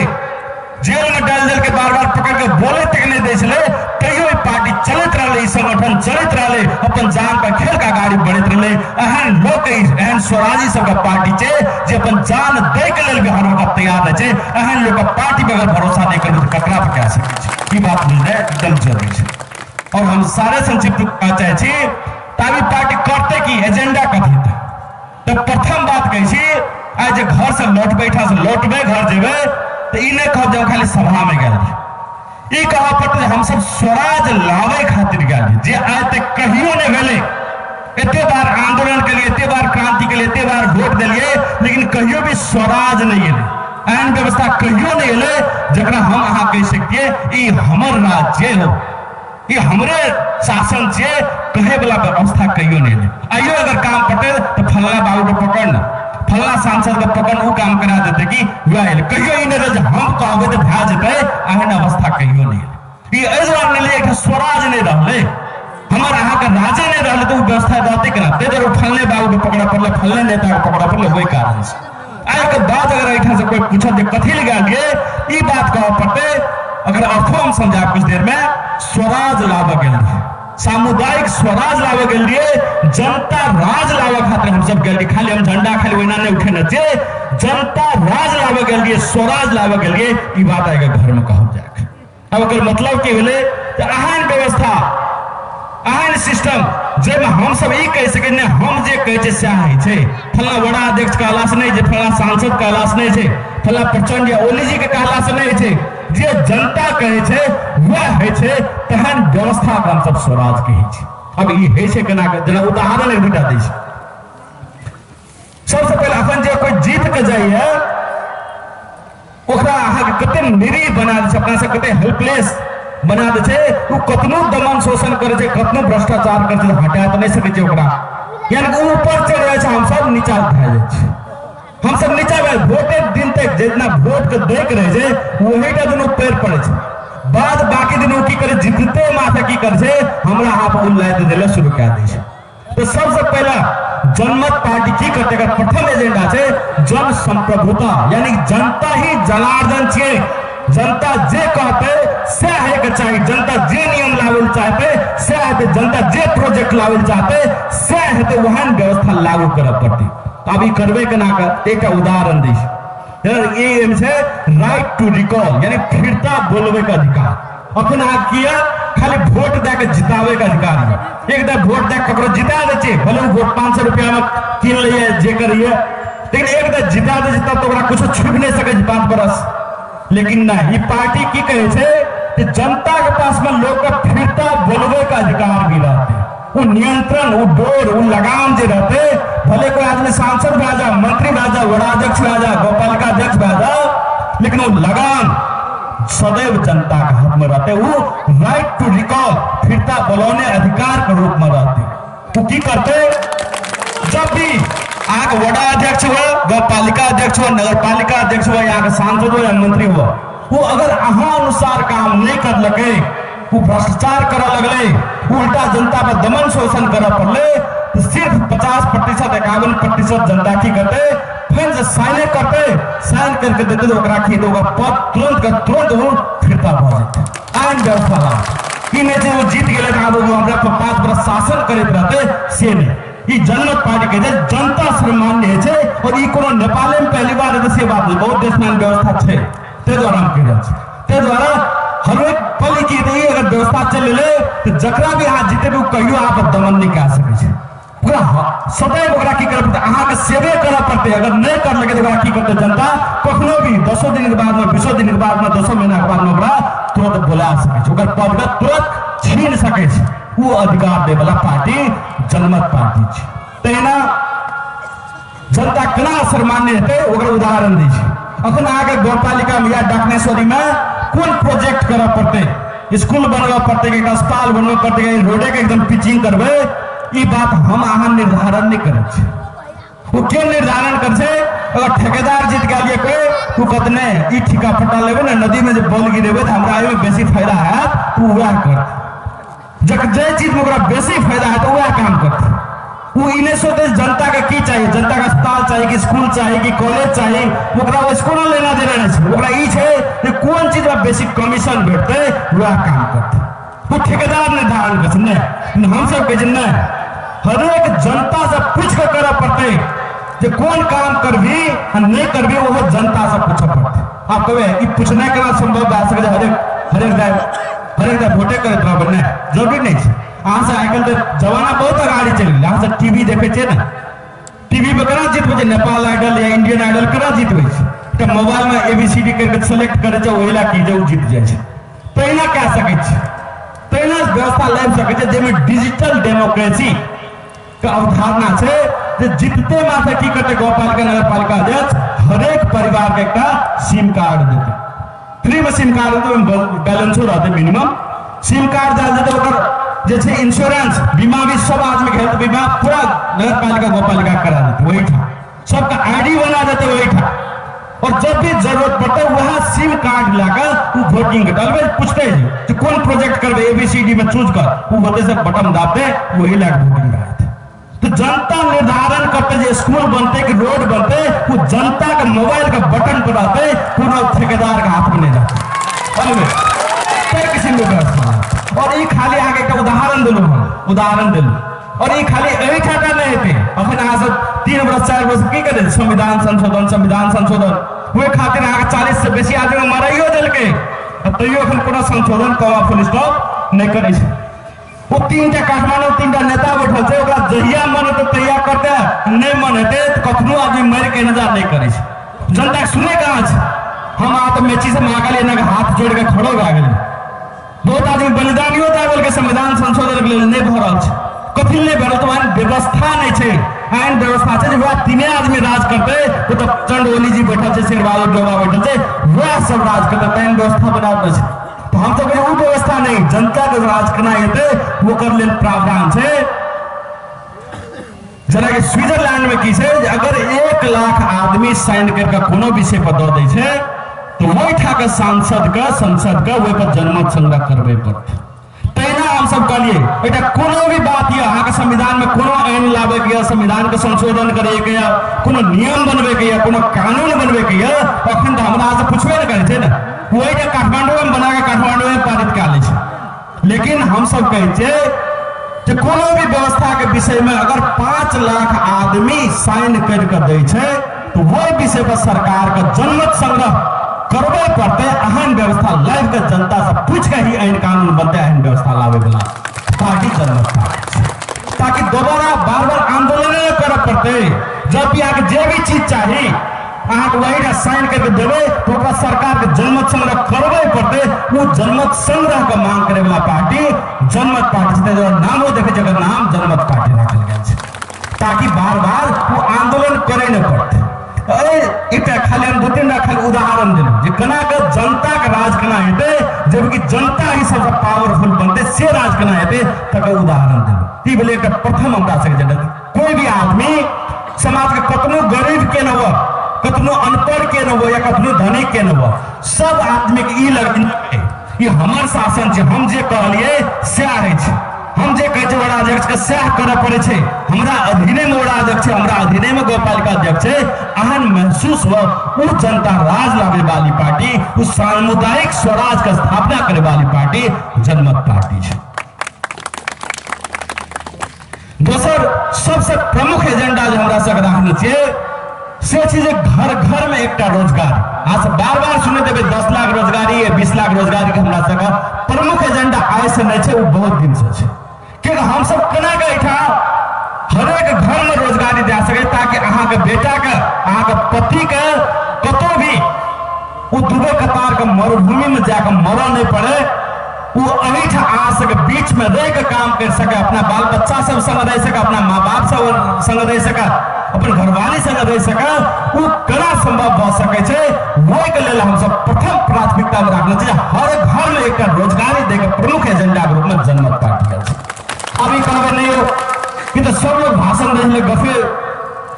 जेल में डाल देलकै, बार बार पकड़ के बोले तक नहीं दै छलै, तैयो ई पार्टी चलैत रहलै, ई संगठन चलैत रहलै, अपन जान पर खेल के गाड़ी बढ़ैत रहलै। एहन लोक, एहन स्वराजी सबके पार्टी छै जे अपन जान दै के लेल भी हर वक्त तैयार रहै छै। एहन लोक पार्टी पर अगर भरोसा नहीं करबै तऽ ककरा पर कए सकै छै? ई बात बुझनाइ एकदम जरूरी छै। और हम सारे संक्षिप्त कहऽ चाहै छी, ताबी पार्टी करतै की, एजेंडा कथी हेतै? तऽ प्रथम बात कहै छी, आइ जे घर से लौटबै, एहिठाम से लौटबै, घर जेबै, तो ई नहीं कहब जे हम खाली सभा में गेल रही, ई कहऽ पड़तै हमसब स्वराज लाबै खातिर गेल रही, जे आइ तक कहियो नहीं भेलै। एते बार आंदोलन के लिए, एते बार क्रांति के लिए, एते बार वोट देलियै, लेकिन कहियो भी स्वराज नहीं एलै, एहन व्यवस्था कहियो नहीं एलै जकरा हम अहाँ कहि सकतियै ई हमर राज्य हो, ई हमरे शासन छियै, कहे वाला व्यवस्था कहियो नहीं एलै। आइयो अगर काम पड़तै तो फल्ला बाबू के पकड़, फल्ला सांसद के पकड़, उ काम करा देते कि वएह एलै। कहियो ई नहि रहल जे हम कहबै तऽ भए जेतै, एहन अवस्था कहियो नहि एलै। ई एहि दुआरे नहि एलै, एकटा स्वराज नहि रहलै, हमर अहाँके राजे नहि रहलै, तऽ ओ व्यवस्था रहतै केना? ताहि दुआरे फल्ले बाबू के पकड़ऽ पड़लै, फल्ले नेता के पकड़ऽ पड़लै, ओहि कारण से। आइके बाद अगर एहिठाम से कोई पूछत जे कथी लए गेलियै, ई बात कहऽ पड़तै, अगर अर्थो हम समझायब कुछ देर में, स्वराज लाबऽ गेल रहियै, सामुदायिक स्वराज लाबऽ गेल रहियै, जनता राज लाबऽ खातिर हमसब गेल रहियै। खाली हम झंडा खाली ओहिना नहि उठेने छियै, जनता राज लाबऽ गेल रहियै, स्वराज लाबऽ गेल रहियै। ई बात आइके घरमे कहल जाय। अब ओकर मतलब की भेलै तऽ एहन व्यवस्था, एहन सिस्टम जाहिमे हमसब ई कहि सकै नहि हम जे कहै छियै सएह होइ छै, फल्ला वड़ा अध्यक्ष कहलासँ नहि छै, फल्ला सांसद कहलासँ नहि छै, फल्ला प्रचंड या ओली जी के कहलासँ नहि होइ छै, जे जनता कहै छै वएह होइ छै। तहन व्यवस्था के हमसब स्वराज कहै छी। अब ई होइ छै केना? जेना उदाहरण एक दूटा दै छी। सबसे पहिले अखन जे कोई जीत के जाइए ओकरा अहाँके कते निरीह बना दै छै, अपना सब कते हेल्पलेस बना दै छै। ओ कतनो दमन शोषण करै छै, कतनो भ्रष्टाचार करै छै, हटा तऽ नहि सकै छै ओकरा। यानी ओ ऊपर चढ़ि जाइ छै, हमसब नीचा भए जाइ छै, हमसब नीचा भए। वोटे दिन तक जितना वोट के दैके रहै छै वही टा दिन ओ पैर पड़ै छै, बाद बाकी दिन ओ की करै, जीतते माथे की करै छै, हमरा अहाँ पर ओ लादि दै लए शुरू कए दै छै। तो सबसे पहला जनमत पार्टी की करतै, एकर प्रथम एजेंडा छै जन संप्रभुता, यानी जनता ही जनार्दन छियै, जनता जे कहतै सएह होइके चाही, जनता जे नियम लाबै लए चाहतै सएह हेतै, जनता जे प्रोजेक्ट लाबै लए चाहतै सएह हेतै, ओहन व्यवस्था लागू करऽ पड़तै। आब ई करबै केना? एकटा उदाहरण दै छी। ई छै राइट टू रिकॉल, यानी फिरता बोलबै के अधिकार। अखन अहाँ किया खाली वोट दए के जिताबै के अधिकार यऽ। एक बेर वोट दए के ककरो जिता दै छियै, भले ओ वोट 500 रुपया में कीन लैए जे करैए, लेकिन एक बेर जिता दै छै तब तऽ ओकरा कुछो छुपि नहि सकै छै 5 बरस। लेकिन नहि, ई पार्टी की कहै छै कि जनता के पास में लोग के फिरता बोलबै के अधिकार भी रहते, वो नियंत्रण, वो डोर, वो लगाम जे रहते, भले कोई आदमी सांसद भए जाए, मंत्री भए जाए, वडाध्यक्ष भए जाए, गाउँपालिका अध्यक्ष भए जाए, लेकिन वो लगाम सदैव जनता के हाथ में रहते। वो राइट टू रिकॉल, फिरता बोलौने अधिकार के रूप में रहते। वो की करते, जब भी अहाँके वडा अध्यक्ष हुआ, गाउँपालिका अध्यक्ष हुआ, नगरपालिका अध्यक्ष हुआ, यहाँ के सांसद हो या मंत्री हुआ, वो अगर अहाँ अनुसार काम नहीं करलकै, वो भ्रष्टाचार करऽ लगलै, उल्टा जनता पर दमन शोषण करऽ पड़लै, तो सिर्फ 50% 51% जनता की करते, फिर जे साइने करते, साइन करके देते तो ओकरा की ओकरा पद तुरंत के तुरंत वो फिरता भऽ जेतै। आइन व्यवस्था ई नहि छै ओ जीत गेलै तऽ आब ओ हमरा पर 5 बरस शासन करैत रहतै, से नहि। ई जनमत पार्टी के छै, जनता सर्वमान्य होइ छै। और ई कोनो नेपाले में पहली बार हेतै से बात नहि, बहुत देश में व्यवस्था छै। ताहि दुआरे हम कहि रहल छी, ताहि दुआरे हरेक पल की हेतै, अगर व्यवस्था चलि एलै तऽ जकरा भी अहाँ जितेबै ओ कहियो अहाँ पर दमन नहि कए सकै छै। ओकरा सदैव ओकरा की करऽ पड़तै, अहाँके सेवे करऽ पड़तै। अगर नहि करलकै तऽ ओकरा की करतै जनता, कखनो भी 10 दिन के बाद में, 20 दिन के बाद में, 10 महीना के बाद में ओकरा तुरंत बोला सकै छै, ओकर पद के तुरंत छीन सकै छै। ओ अधिकार दै वाला पार्टी जनमत पार्टी छै। तहिना जनता केना सर्वमान्य हेतै ओकर उदाहरण दै छै। अखन अहाँके गाउँपालिका में या डाकनेश्वरी में कोन प्रोजेक्ट करऽ पड़तै, स्कूल बनबऽ पड़तै कि अस्पताल बनबऽ पड़तै, रोडे के एकदम पिचिंग करबै, ई बात हम अहाँ निर्धारण नहि करै छी। ओ के निर्धारण करै छै? अगर ठेकेदार जीत गेलियै कोई, ओ कहतै नहि ई ठिका पट्टा लेबै ने, नदी में जे बल गिरेबै तऽ हमरा एहिमे बेसी फायदा हैत, ओ वएह करतै। जाहि चीज में ओकरा बेसी फायदा हैत वएह काम करतै। ओ ई नहि सोचतै जनता के की चाही, जनता के अस्पताल चाही कि स्कूल चाही कि कॉलेज चाही, ओकरा ओहिसँ कोनो लेना देना नहि छै। ओकरा ई छै जे कोन चीज में बेसी कमीशन भेटतै वएह काम करतै। ओ ठेकेदार निर्धारण करै छै। नहि, हमसब कहै छियै नहि, हरेक जनता से पूछि कऽ करऽ पड़तै जे कोन काम करबी आ नहि करबी, ओहो जनता से पूछऽ पड़तै। आब कहबै ई पूछनाइ केना सम्भव भए सकै छै, हरेक दाइ वोटे करैत रहबै? नहि, जरूरी नहि छै। अहाँ सब आइ काल्हि तऽ जमाना बहुत अगाड़ी चलि गेलै। अहाँ सब टीवी देखै छियै ने, टीवी पर केना जितबै छै, नेपाल आइडल या इंडियन आइडल केना जितबै छै? तऽ मोबाइल में ABCD करिके सेलेक्ट करै छै, ओहि लए की जे ओ जीत जाइ छै। तहिना कए सकै छी, तहिना व्यवस्था लाबि सकै छै जाहिमे डिजिटल डेमोक्रेसी के अवधारणा छै जे जीतते मात्र की करतै गाउँपालिका नगरपालिका अध्यक्ष हरेक परिवार के एकटा सिम कार्ड देतै। फ्री में सिम कार्ड देतै, ओहिमे बैलेंसो रहतै मिनिमम। सिम कार्ड दए देतै, ओकर जे छै इंश्योरेंस बीमा भी सब आदमी के हेल्थ बीमा पूरा नगरपालिका गाउँपालिका करा देतै ओहिठाम, सबके आईडी बना देतै ओहिठाम। और जब भी जरूरत पड़तै वएह सिम कार्ड लए ओ वोटिंग के डलबै, पूछतै जे कोन प्रोजेक्ट करबै ABCD में चूज कर, ओ होतै से बटन दाबतै, वही लए कऽ वोटिंग भए जेतै। तो जनता निर्धारण करतै जे स्कूल बनतै कि रोड बनतै, ओ जनता के मोबाइल के बटन पर रहतै, कोनो ठेकेदार के हाथ में नहि रहतै। किसिम के व्यवस्था। और ई खाली अहाँके एकटा उदाहरण देलहुँ हम, उदाहरण देलहुँ। और ई खाली एहिठाम नहि हेतै। अखन अहाँ सब 3 बरस 4 बरस की करै, संविधान संशोधन, संविधान संशोधन, ओहि खातिर अहाँके 40 से बेसी आदमी मराइयो देलकै, तैयो अखन कोनो संशोधन कमा फुल स्टॉप नहि करै छै। ओ 3टा काठमांडू 3टा नेता बैठल छै, ओकरा जहिया मन हेतै तहिया करतै, नहि मन हेतै तऽ कखनो आदमी मरि के इंतजार नहि करै छै। जनता के सुनै कहाँ छै? हम अहाँ तऽ मेची से महाकाली एना हाथ जोड़ि के खड़ो भए गेलियै। बहुत आदमी बलिदानियो दए देलकै संविधान संशोधन के लेल, नहि भऽ रहल छै। कथी नहि भऽ रहल? तऽ एहन व्यवस्था नहि छै। एहन व्यवस्था छै जे वएह 3 आदमी राज करतै, ओ तऽ चंड ओली जी बैठल छै, शेरबहादुर देउवा बैठल छै, वएह सब राज करतै, तेहन व्यवस्था बना देने छै। तऽ हम सब कहै ओ व्यवस्था नहि, जनता के राज केना हेतै ओकर लेल प्रावधान छै। जेनाकि स्विट्जरलैंड में की छै जे अगर 1 लाख आदमी साइन करिके कोनो विषय पर दऽ दै छै तऽ ओहिठाम के सांसद के संसद के ओहि पर जनमत संग्रह करबै पड़तै। तहिना हमसब कहलियै एकटा कोनो भी बात यऽ, अहाँके संविधान में कोनो आइन लाबैके यऽ, संविधान के संशोधन करैके यऽ, कोनो नियम बनबैके यऽ, कोनो कानून बनबैके यऽ, अखन तऽ हमरा अहाँसँ पुछबे नहि करै छै ने, ओहिके काठमांडूमे बना के काठमांडूमे पारित कए लै छै। लेकिन हमसब कहै छियै जे कोनो भी व्यवस्था के विषय में अगर 5 लाख आदमी साइन करि कऽ दै छै तऽ तो वही विषय पर सरकार के जनमत संग्रह करबे पड़तै। एहन व्यवस्था लाबि के जनता से पूछि के ही ऐन कानून बनतै, एहन व्यवस्था लाबै वाला पार्टी जनमत पार्टी, ताकि दोबारा बार बार आंदोलन नहीं करऽ पड़तै। जब भी अहाँके जे भी चीज चाही अहाँके वही साइन करके देबै तो ओकरा सरकार के जनमत संग्रह करबे पड़तै। वो जनमत संग्रह के मांग करे वाला पार्टी जनमत पार्टी छै, नामो देखै छै एकर नाम जनमत पार्टी राखल गेल छै, ताकि बार बार वो आंदोलन करे नहीं पड़तै। एकटा खाली हम दू तीन टा खाली उदाहरण देलहुँ जे केना के जनता के राज केना हेतै, जबकि जनता ही सबसे पावरफुल बनतै से राज केना हेतै तकर उदाहरण देलहुँ। ई भेलै एकटा प्रथम हमरा सबके एजेंडा। कोई भी आदमी समाज के कतनो गरीब के न हो, कतनो अनपढ़ के न हो या कतनो धनिक के न हो, सब आदमी के ई लगतै ई हमर शासन छै, हम जे कहलियै सएह होइ छै, हम जे कहै छियै वडा अध्यक्ष के सएह करऽ पड़ै छै, हमरा अधीने में वडा अध्यक्ष छै, हमरा अधीने में गाउँपालिका अध्यक्ष छै, एहन महसूस हो उ जनता राज लाबै वाली पार्टी, उ सामुदायिक स्वराज के स्थापना करे वाली पार्टी जनमत पार्टी छै। दोसर सबसे प्रमुख एजेंडा जे हमरा सबके राखने छियै से छै जे घर घर में एकटा रोजगार। अहाँ सब बार बार सुनैत हेबै 10 लाख रोजगारी या 20 लाख रोजगारी के हमरा सबके प्रमुख एजेंडा आइ से नहि छै, ओ बहुत दिन से छै। कियाकि हमसब केना के एहिठाम हरेक घर में रोजगारी दए सकै ताकि अहाँके बेटा के, अहाँके पति के कतौ भी ओ दुबई कतार के मरुभूमि में जाके मरऽ नहि पड़े, वो एहिठाम अहाँ सबके बीच में रह के काम कर सके, अपना बाल बच्चा सब संग रह सके, अपना माँ बाप सब संग रह सके, अपन घरवाली संग रह सके, वो केना संभव भऽ सकै छै। ओहिके लेल हमसब प्रथम प्राथमिकता में राखने छी हर घर में एकटा रोजगारी दै के प्रमुख एजेंडा के रूप में जनमत पार्टी आयल छै। अभी कहबै नहीं हो कि तो सब लोग भाषण दै छलै गफे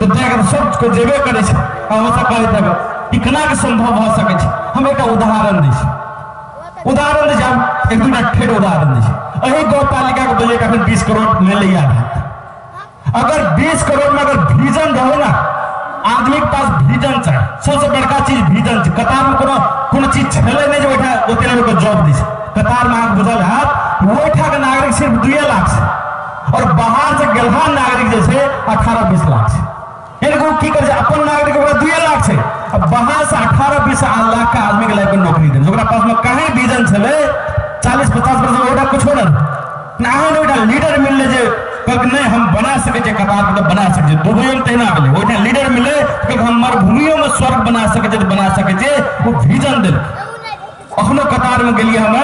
तो जाकर सबके जेबे करै छै, हमसब कहैत हेबै ई केना के संभव भऽ सकै छै। हम एकटा उदाहरण दै छी, उदाहरण दै छी, हम एक दूटा ठेठ उदाहरण दै छी। एहि गाउँपालिका के बजट अखन 20 करोड़ मिलैया हैत। अगर 20 करोड़ में अगर विजन रहो ना, आदमी के पास विजन चाही, सबसे बड़का चीज विजन छै। कतार में कोनो कोनो चीज छलै नहि जे ओहिठाम ओते लोग के जॉब दै छै। कतार में अहाँके बुझल हैत ओहिठाम के नागरिक सिर्फ 2 लाख छै और बाहर से गेलहा नागरिक जे छै 18-20 लाख छै। यानी ओ की करै छै अपन नागरिक ओकरा 2 लाख छै, बाहर से 18-20 लाख के आदमी के लाइफ नौकरी देने, ओकरा पास में कहीं विजन छलै 40-50 वर्ष ओकरा कुछो नहि, अहाँ ओहिठाम लीडर मिललै जे कहलक नहि हम बना सकै छियै कतार के, तऽ बना सकै छियै। दुबइयो में तहिना भेलै, ओहिठाम लीडर मिललै कहलक हम मरुभूमियो में स्वर्ग बना सकै छियै तऽ बना सकै छियै, ओ विजन देलक। अखनो कतार में गेलियै हम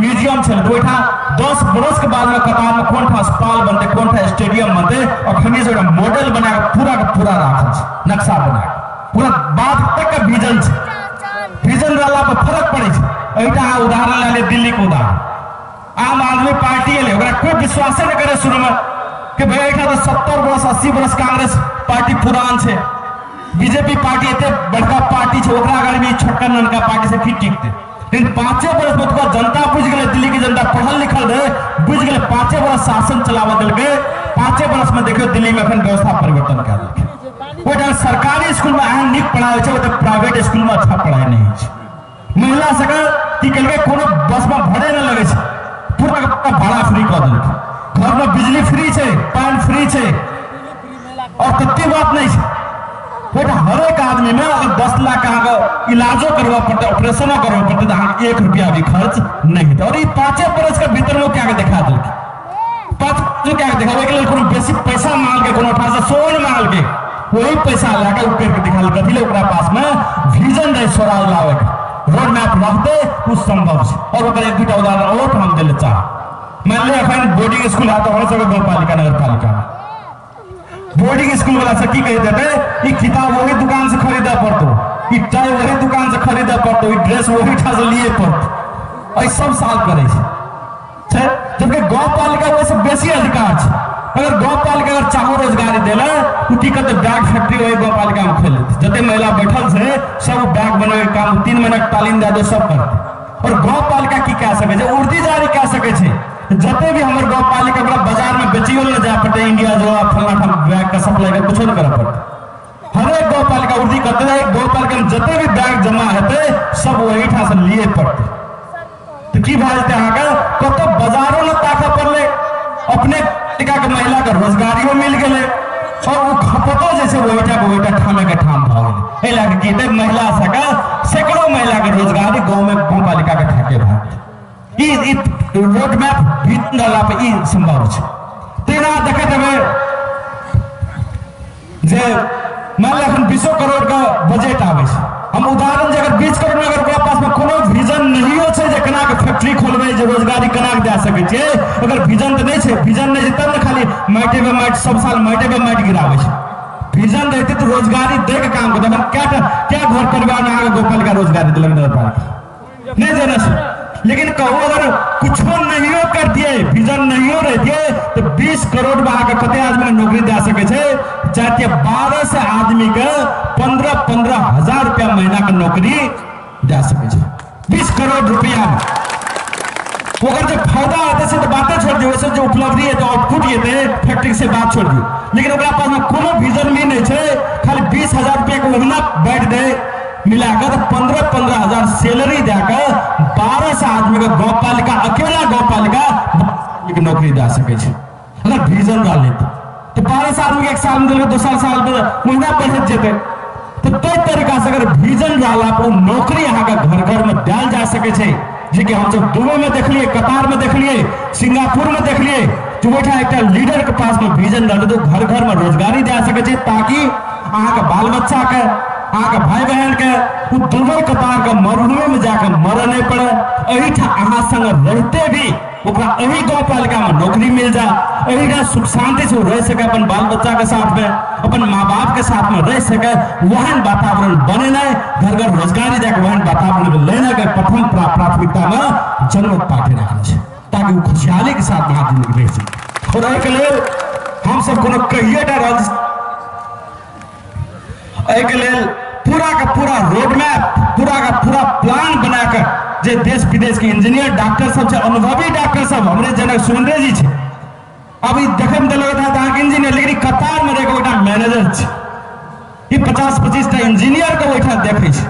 म्यूजियम छलै तऽ ओहिठाम 10 बरस के बाद में कतार में कोन ठाम अस्पताल बनतै, कोन ठाम स्टेडियम बनतै, अखनी से ओकरा मॉडल बना के पूरा के पूरा राखल छै, नक्शा बना के पूरा बात तक के विजन छै। विजन रहला पर फर्क पड़ै छै। एहिठाम अहाँ उदाहरण लए लिअ दिल्ली के उदाहरण, आम आदमी पार्टी एलै ओकरा कोई विश्वासे नहि करै शुरू में कि भाई एहिठाम तऽ 70 बरस 80 बरस कांग्रेस पार्टी पुरान छै, बीजेपी पार्टी एते बड़का पार्टी छै, ओकरा अगर भी छोटका ननका पार्टी से की टिकतै। लेकिन 5 बरस में तो जनता बुझि गेलै, दिल्ली के जनता पढ़ल लिखल रहै, बुझि गेलै, 5 बरस शासन चलाबऽ देलकै, 5 बरस में देखियौ दिल्ली में एखन व्यवस्था परिवर्तन कए देलकै। ओहिठाम सरकारी स्कूल में एहन नीक पढ़ाइ होइ छै, ओतऽ प्राइवेट स्कूल में अच्छा पढ़ाइ नहि होइ छै। महिला सबके की केलकै कोनो बस में भरे नहि लगै छै, पूरा के पूरा भाड़ा फ्री कऽ देलकै, घर में बिजली फ्री छै, पानि फ्री छै, और तते बात नहि छै। ओहिठाम हरेक आदमी में अगर 10 लाख अहाँके इलाजो करबऽ पड़तै, ऑपरेशनो करबऽ पड़तै तऽ अहाँके 1 रुपया भी खर्च नहि हेतै। और ई 5 बरस के भीतर में क्या के देखा देलकै, 5 क्या के देखा, ओहिके लेल कोनो बेसी पैसा मांगलकै, कोनो ठाम से सोन मांगलकै, वही पैसा लए कऽ ओ करि के देखा कथी ले ओकरा पास में विजन रहै स्वराज लाबैके, रोड मैप रहतै ओ संभव छै। और ओकर एक दूटा उदाहरण और हम दै लए चाहब। मानि लिअ एखन बोर्डिंग स्कूल हैत हमर सबके गाउँपालिका नगरपालिका में, बोर्डिंग स्कूल वाला से की कहि देतै ई किताब वही दुकान से खरीदऽ पड़तौ, ई टाई वही दुकान से खरीदऽ पड़तौ, ई ड्रेस वही ठाम से लिए पड़तौ, एहि सब साल करै छै। जबकि गाउँपालिका ओहिसँ बेसी अधिकार छै। अगर गाउँपालिका अगर चाहो रोजगारी देलै ओ की करतै बैग फैक्ट्री वही गाउँपालिका में खोलि लेतै, जते महिला बैठल छै सब बैग बनबैके काम 3 महीना के तालीम दए दे सब करतै। और गाउँपालिका की कए सकै छै, उर्दी जारी कए सकै छै, जते भी हमर गाउँपालिका ओकरा बाजार में बेचियो नहि जाय पड़तै, इंडिया जो फलना ठाम बैग के सप्लाई के कुछो नहि करऽ पड़तै। हरेक गाउँपालिका उर्दी करतै, गाउँपालिका में जते भी बैग जमा हेतै सब ओहिठाम से लिए पड़तै। तऽ की भए जेतै अहाँके कतौ बाजारो नहि ताकऽ पड़लै, अपने पालिका के महिला के रोजगारियो मिल गेलै। और ओ खपतो जे छै ओहिटा के ओहिटा ठामे के ठाम भऽ गेलै। एहि लए कऽ की हेतै, महिला सबके सैकड़ों महिला के रोजगारी गाँव में गाँवपालिका के ठाके भऽ गेलै। ई रोड मैप भीतर रहला पर ई संभव छै। तेना देखैत हेबै जे मान लिअ एखन 20 करोड़ के बजट आबै छै, हम उदाहरण जे अगर 20 करोड़ में अगर ओकरा पास में कोनो विजन नहियो छै जे केना के फैक्ट्री खोलबै, जे रोजगारी केना के दए सकै छियै, अगर विजन तऽ नहि छै, विजन नहि छै तब ने खाली माटि पे माटि सब साल माटि पे माटि गिराबै छै। विजन रहतै तऽ रोजगारी दै के काम करतै। अखन कए घर परिवार में अहाँके गाँवपालिका रोजगारी देलक नगरपालिका नहि देने छै। लेकिन कहू अगर कुछो नहियो करतियै, विजन नहियो रहतियै तऽ 20 करोड़ में अहाँके कते आदमी के नौकरी दए सकै छै? चाहतियै 1200 आदमी के 15-15 हजार रुपया महीना के नौकरी दए सकै छै 20 करोड़ रुपया में। ओकर जे फायदा हेतै से तऽ बाते छोड़ि दियौ, ओहिसँ जे उपलब्धि हेतै, आउटपुट हेतै फैक्ट्री से बात छोड़ि दियौ। लेकिन ओकरा पास में कोनो विजन भी नहि छै, खाली 20 हजार रुपया के ओहिना बाँटि दै मिलाकर तऽ 15-15 हजार सैलरी दए कऽ 1200 आदमी के गाँवपालिका, अकेला गाँवपालिका के नौकरी दए सकै छै अगर विजन रहलै तऽ। 1200 आदमी के एक साल में देलकै, दोसर साल में महीना बढ़ैत जेतै। तऽ ताहि तरीका से अगर विजन रहला पर नौकरी अहाँके घर घर में देल जा सकै छै, जे कि हमसब दुबई में देखलियै, कतार में देखलियै, सिंगापुर में देखलियै, जे ओहिठाम एकटा लीडर के पास में विजन रहलै तऽ घर घर में रोजगारी दए सकै छै, ताकि अहाँके बाल बच्चा के, अहाँके भाई बहन के ओ दुबई कतार के मरुभूमि में जाके मरऽ नहि पड़े, एहिठाम अहाँ संग रहते भी ओकरा एहि गाँवपालिका में नौकरी मिल जाए, एहिठाम सुख शांति से रह सके, अपन बाल बच्चा के साथ में, अपन माँ बाप के साथ में रह सके, वहन वातावरण बनेनाइ, घर घर रोजगारी जाके वहन वातावरण लेना के प्रथम प्राथमिकता में जनमत पार्टी राखने छै, ताकि ओ खुशहाली के साथ में आदमी रह सके। और एहिके लेल हमसब कोनो कहिए टा रहल, एहिके लेल पूरा का पूरा रोड मैप, पूरा का पूरा प्लान बनाकर जे देश विदेश के इंजीनियर डॉक्टर सब छै, अनुभवी डॉक्टर सब, हमरे जनक सुरेंद्र जी छै, अभी देखे में लगैत हैत अहाँके इंजीनियर, लेकिन कतार में रहिके ओहिठाम मैनेजर छै, ई 50-25 टा इंजीनियर के ओहिठाम देखै छै।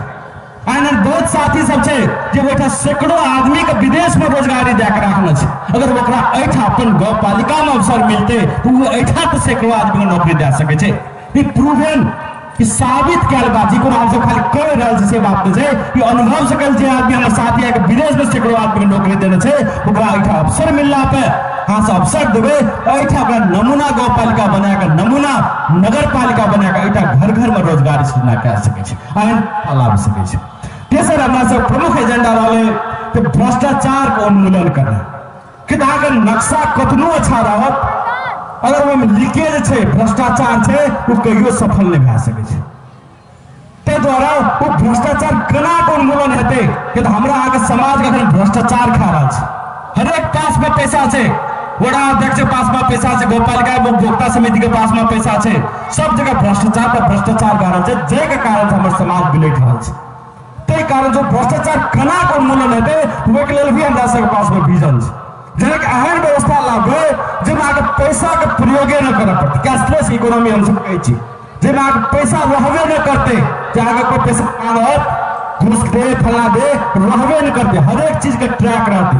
एहन बहुत साथी सब छै जे ओहिठाम सैकड़ों आदमी के विदेश में रोजगारी दए के राखने छै, अगर ओकरा एहिठाम अपन गाँवपालिका में अवसर मिलतै तऽ ओ एहिठाम तऽ सैकड़ों आदमी के नौकरी दए सकै छै। ई प्रूवेन, ई साबित कयल बात छै, कोनो हमसब खाली कहि रहल छी से बात नहि छै, ई अनुभव से कयल जे आदमी हमर साथी आके विदेश में सैकड़ों आदमी के नौकरी देने छै, ओकरा एहिठाम अवसर मिलला पे अहाँ सब अवसर देबै, एहिठाम ओकरा नमूना गाँवपालिका बना कऽ, नमूना नगरपालिका बना कऽ एहिठाम घर घर में रोजगार सृजना कए सकै छै, एहन लाबि सकै छै। तेसर हमरा सब प्रमुख एजेंडा रहलै तऽ भ्रष्टाचार के उन्मूलन करना, कि अहाँके नक्शा कतनो अच्छा रहत, अगर ओहिमे लीकेज छै, भ्रष्टाचार छै, ओ कहियो सफल नहि भए सकै छै। ताहि दुआरे ओ भ्रष्टाचार केना के उन्मूलन हेतै, कि तऽ हमरा अहाँके समाज के एखन भ्रष्टाचार खा रहल छै, हरेक पास में पैसा छै, वडा अध्यक्ष के पास में पैसा छै, गाँवपालिका उपभोक्ता समिति के पास में पैसा छै, सब जगह भ्रष्टाचार पर भ्रष्टाचार भए रहल छै, जाहिके कारण हमर समाज बिलटि रहल छै। ताहि कारण जो भ्रष्टाचार केना के उन्मूलन हेतै ओहिके लेल भी हमरा सबके पास में विजन छै, जेनाकि एहन व्यवस्था लाबबै जाहिमे अहाँके पैसा के प्रयोगे नहि करऽ पड़तै, कैशलेस इकोनॉमी हमसब कहै छी, जाहिमे अहाँके पैसा रहबे नहि करतै, जे अहाँके कोइ पैसा मांगत, घूस दे, फल्ला दे, रहबे नहि करतै, हरेक चीज के ट्रैक रहतै,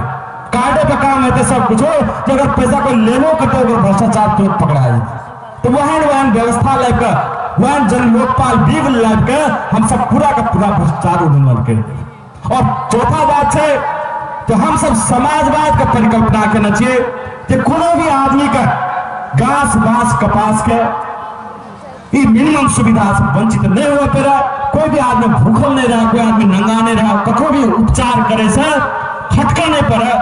कार्डे पर काम हेतै सब कुछो, जे अगर पैसा कोइ लेबो करतै ओकर भ्रष्टाचार तुरंत पकड़ा जेतै। तऽ वहन वहन व्यवस्था लाबि कऽ, वहन जन लोकपाल बिल लाबि कऽ हमसब पूरा के पूरा भ्रष्टाचार उन्मूलन करि देबै। और चौथा बात छै तो हम सब समाजवाद के परिकल्पना केने छियै जे कोनो भी आदमी के घास बाँस कपास के ई मिनिमम सुविधा से वंचित नहीं हुए पड़े, कोई भी आदमी भूखल नहीं रहे, कोई आदमी नंगा नहीं रहे, ककरो भी उपचार करे से खटका नहीं पड़े,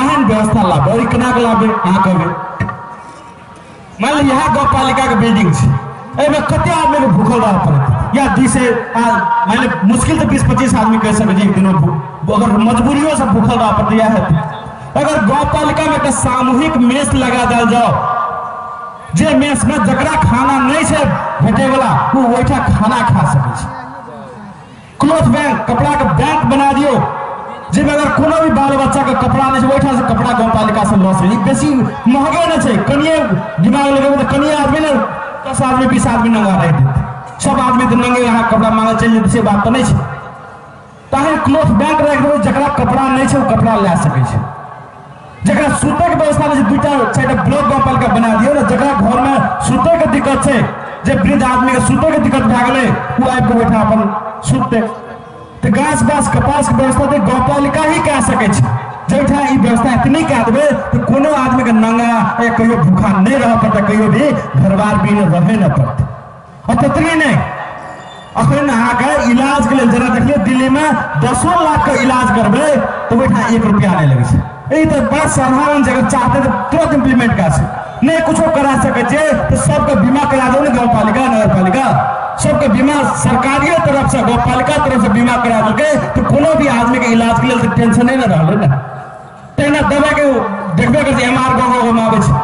एहन व्यवस्था लाबे। और केना के लाबे अहाँ कहबै, मान लिअ इएह गाँवपालिका के बिल्डिंग छै, एहिमे कते आदमी के भूखल रह पड़तै, या 20 मान लिअ मुश्किल से 20-25 आदमी कहि सकै छै एक दिन अगर मजबूरियो से भूखल रह पड़तै या हेतै। अगर गाँवपालिका में एकटा सामूहिक मेस लगा देल जाओ, जे मेस में जकरा खाना नहीं छै भेटे वाला ओ ओहिठाम खाना खा सकै छै। क्लोथ बैंक, कपड़ा के बैंक बना दियौ, जाहिमे अगर कोनो भी बाल बच्चा के कपड़ा नहीं छै ओहिठाम से कपड़ा गाँवपालिका से लऽ सकै छै। बेसी महगे नहि छै, कनिए दिमाग लगेबै तऽ कनिए आदमी ने 10 आदमी 20 आदमी नंगा रहि देतै, सब आदमी तऽ नंगे अहाँ कपड़ा मांगऽ चलि जेतै से बात तऽ नहि छै। तहन क्लोथ बैंक राखि देबै, जकरा कपड़ा नहि छै ओ कपड़ा लए सकै छै। जकरा सुतै के व्यवस्था नहि छै, 2टा 4टा ब्लॉक गाँवपालिका बना दियौ ने, जकरा घर में सुतै के दिक्कत छै, जे वृद्ध आदमी के सुतै के दिक्कत भए गेलै ओ आबि कऽ ओहिठाम अपन सुततै। तऽ गाछ बाँस कपास के व्यवस्था तऽ गाँवपालिका ही कए सकै छै। जाहिठाम ई व्यवस्था एतनी कए देबै तऽ कोनो आदमी के नंगा या कहियो भूखा नहि रहऽ पड़तै, कहियो भी घरबार भी रहै नहि पड़तै। और ततबे नहि, अखन अहाँके इलाज के लेल जेना देखलियै दिल्ली में 10 लाख के इलाज करबै तऽ ओहिठाम 1 रुपया नहि लगै छै। ई तऽ बड़ा साधारण जगह चाहते तऽ तुरंत इम्प्लीमेंट कए सकै, नहि कुछो करा सकै छै तऽ सबके बीमा करा दो ने गाँवपालिका नगरपालिका, सबके बीमा सरकारियो तरफ से गाँवपालिका तरफ से बीमा करा देलकै तऽ कोनो भी आदमी के इलाज के लेल तऽ टेंशन नहि ने रहलै ने। तहिना दवाई के देखबे करै छै, एम आर गाँव गाँव में आबै छै,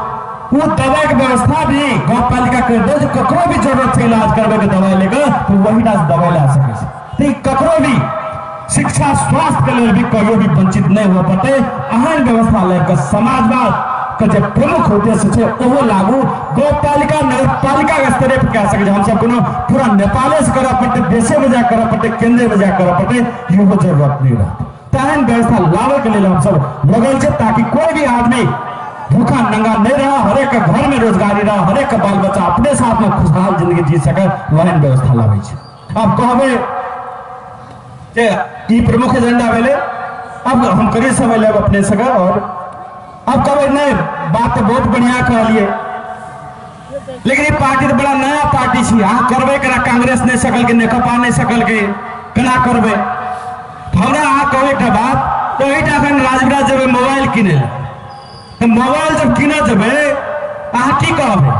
वो दवाई के व्यवस्था भी गाँवपालिका कर दे, ककरो भी जरूरत छै इलाज करबै के दवाई लेकर तो वही दवाई ला सकै छै। तऽ ककरो भी शिक्षा स्वास्थ्य के लेल भी कहियो भी वंचित नहीं हुए पड़तै। एहन व्यवस्था लए समाजवाद के जे प्रमुख उद्देश्य छै ओहो लागू गाँवपालिका नगरपालिका के स्तर पर कए सकै छै। हमसब कोनो पूरा नेपाले से करऽ पड़तै, देशे में जा करऽ पड़तै, केंद्रे में जा करऽ पड़तै, इहो जरूरत नहीं रहतै। तेहन व्यवस्था लाबै के लेल हमसब लगल छै ताकि कोई भी आदमी भूखा नंगा नहीं रहा, हरेक घर में रोजगारी रहा, हरेक बाल बच्चा अपने साथ में खुशहाल जिंदगी जी सके, वहन व्यवस्था लाबै छै। अब कहबै जे ई प्रमुख एजेंडा भेलै, अब हम करी समय लेब अपने सके। और अब कहबै नहीं, बात तो बहुत बढ़िया कहलिए, लेकिन ई पार्टी तो बड़ा नया पार्टी छी, अहाँ करबै केना? कांग्रेस नहीं सकल के, नेकपा नहीं सकल के, केना करबै? हमरा अहाँ कहबै एकटा बात, तो एहिठाम एखन राजविराज जेबै मोबाइल किनै लए, तऽ मोबाइल जब किनऽ जेबै अहाँ की कहबै?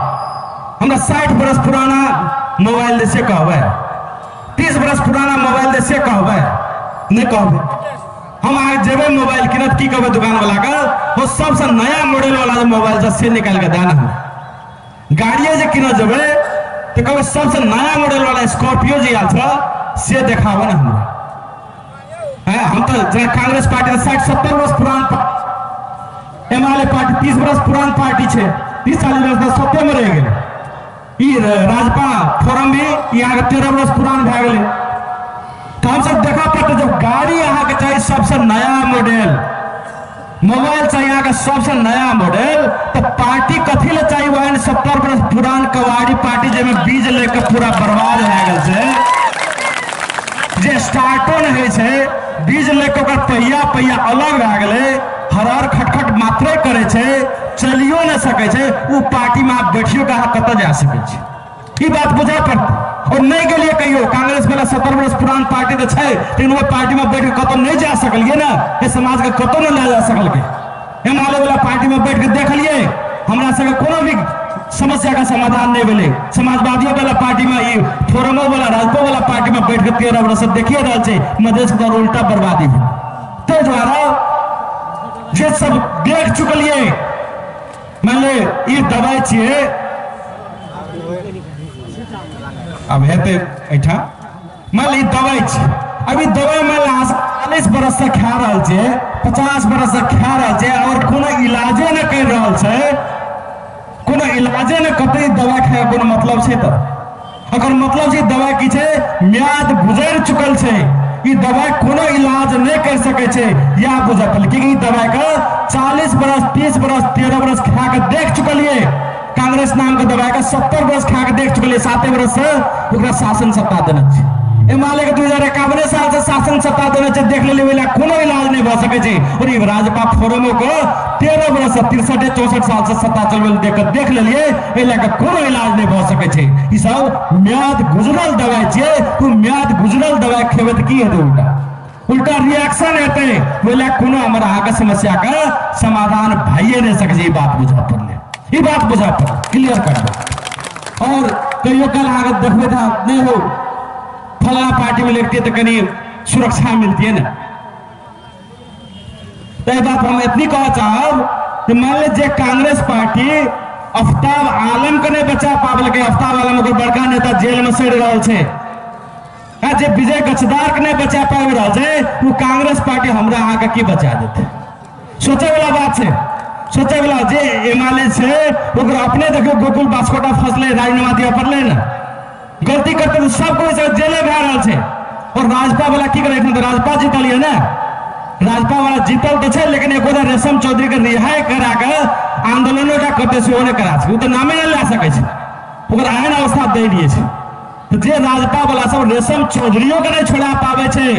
हमरा 60 बरस पुराना मोबाइल दे से कहबै, 30 बरस पुराना मोबाइल दे से कहबै? नहीं कहबै। हम अहाँ जेबै मोबाइल किनत की कहबै दुकान वाला के? वो सबसे नया मॉडल वाला जो मोबाइल छै से निकालि कऽ दए ने। गाड़िए जे किनऽ जेबै तऽ कहबै सबसे नया मॉडल वाला स्कॉर्पियो जे आयल छै से देखाबऽ ने हमरा। हम तो जेना कांग्रेस पार्टी 60-70 वर्ष पुरान, एमआलए पार्टी 30 वर्ष पुरान पार्टी छै, 30-40 वर्ष सत्ते में रहि गेलै। ई राजपा फोरम भी यहाँ 13 वर्ष पुरान भए गेलै। तऽ हमसब देखऽ पड़तै जब गाड़ी अहाँके चाही सबसे नया मॉडल, मोबाइल चाही अहाँके सबसे नया मॉडल, तऽ पार्टी कथी लए चाही? वहन 70 वर्ष पुरान कबाड़ी पार्टी जाहिमे बीज लेके पूरा बर्बाद भए गेल छै, जे स्टार्टो नहि होइ छै, बीज लेके ओकर पहिया पहिया अलग भए गेलै, हर खटखट मात्रे करै छै, चलियो नहि सकै छै, ओ पार्टी में आप बैठियो के अहाँ कतऽ जा सकै छी? ई बात बुझऽ पड़तै। और नहीं गेलियै कहियो, कांग्रेस वाला 70 वर्ष पुरान पार्टी तऽ छै, लेकिन ओहि पार्टी में बैठ के कतौ नहीं जा सकलियै ने, ए समाज के कतौ नहीं लए जा सकलकै। एमआलए वाला पार्टी में बैठ के देखलियै हमरा सबके कोनो भी समस्या का समाधान नहीं भेलै। समाजवादियों वाला पार्टी में, ई फोरमो वाला राजपो वाला पार्टी में बैठ के 13 वर्ष देखिए रहल छै मधेश के उल्टा बर्बादी भेल। ताहि दुआरे जे सब देख चुकलियै, मान ले ई दवाई छियै, अब हेतै एहिठाम, मान ले ई दवाई छै, अब ई दवाई मान ले अहाँ 40 बरस से खा रहल छै, 50 बरस से खा रहल छै और कोनो इलाजे नहि करि रहल छै, कोनो इलाजे नहि कतै, दवाई खाय कोनो मतलब छै? तऽ अगर मतलब छै दवाई की छै, म्याद गुजरि चुकल छै, ई दवाई कोनो इलाज नहीं कर सकै छै, या बुझऽ पड़लै। कियाकि ई दवाई के 40 बरस 30 बरस 13 बरस खा के देख चुकलियै, कांग्रेस नाम के दवाई के 70 बरस खा के देख चुकलियै, 7 बरस से ओकरा शासन सत्ता देने छै। एमाले के 2051 साल से शासन सत्ता देने छै, देख लेलियै ओहि कोनो इलाज नहीं भऽ सकै छै। और ई राजपा फोरमो के 13 बरस से 63-64 साल से सत्ता चलबै देख के देख लेलियै, एहि लए कऽ कोनो इलाज नहीं भऽ सकै छै। ई सब म्याद गुजरल दवाई छियै, ओ म्याद गुजरल दवाई खेबै तऽ की हेतै? उल्टा उल्टा रिएक्शन हेतै। ओहि लए कोनो हमर अहाँके समस्या के समाधान भइए नहि सकै छै। ई बात बुझऽ पड़लै, ई बात बुझऽ पड़ल, क्लियर करबै। और कहियो काल अहाँके देखबै तऽ नहि हो फलाना पार्टी में लिखती तो कनी सुरक्षा मिलती है ना। तो बात हम इतनी कह चाहब कि मान लीजिए कांग्रेस पार्टी आफ्ताब आलम के नहीं बचा पाबलकै, आफ्ताब आलम ओकर बड़का नेता जेल में सड़ि रहल छै, आ जे विजय गच्छदार के नहीं बचा पाबि रहल छै, ओ कांग्रेस पार्टी हमरा अहाँके की बचा देतै? सोचै वाला बात छै, सोचै वाला। जे एमएलए छै ओकरा अपने देखियौ गोकुल बास्कोटा फसलै, राजीनामा दिअ पड़लै ने, गलती करते तो सब कोई जेले भए रहल छै। और राजपा वाला की करै? एखन तऽ राजपा जीतल ये ने, राजपा वाला जीतल तो छै लेकिन एको रेशम चौधरी के रिहाई करा के आंदोलनो टा करते सेहो नहि करा सकै, ओ तऽ नामे नहि लए सकै छै, ओकर एहन अवस्था दयनीय छै। तऽ जे राजपा वाला सब रेशम चौधरियो के नहि छोड़ा पाबै छै,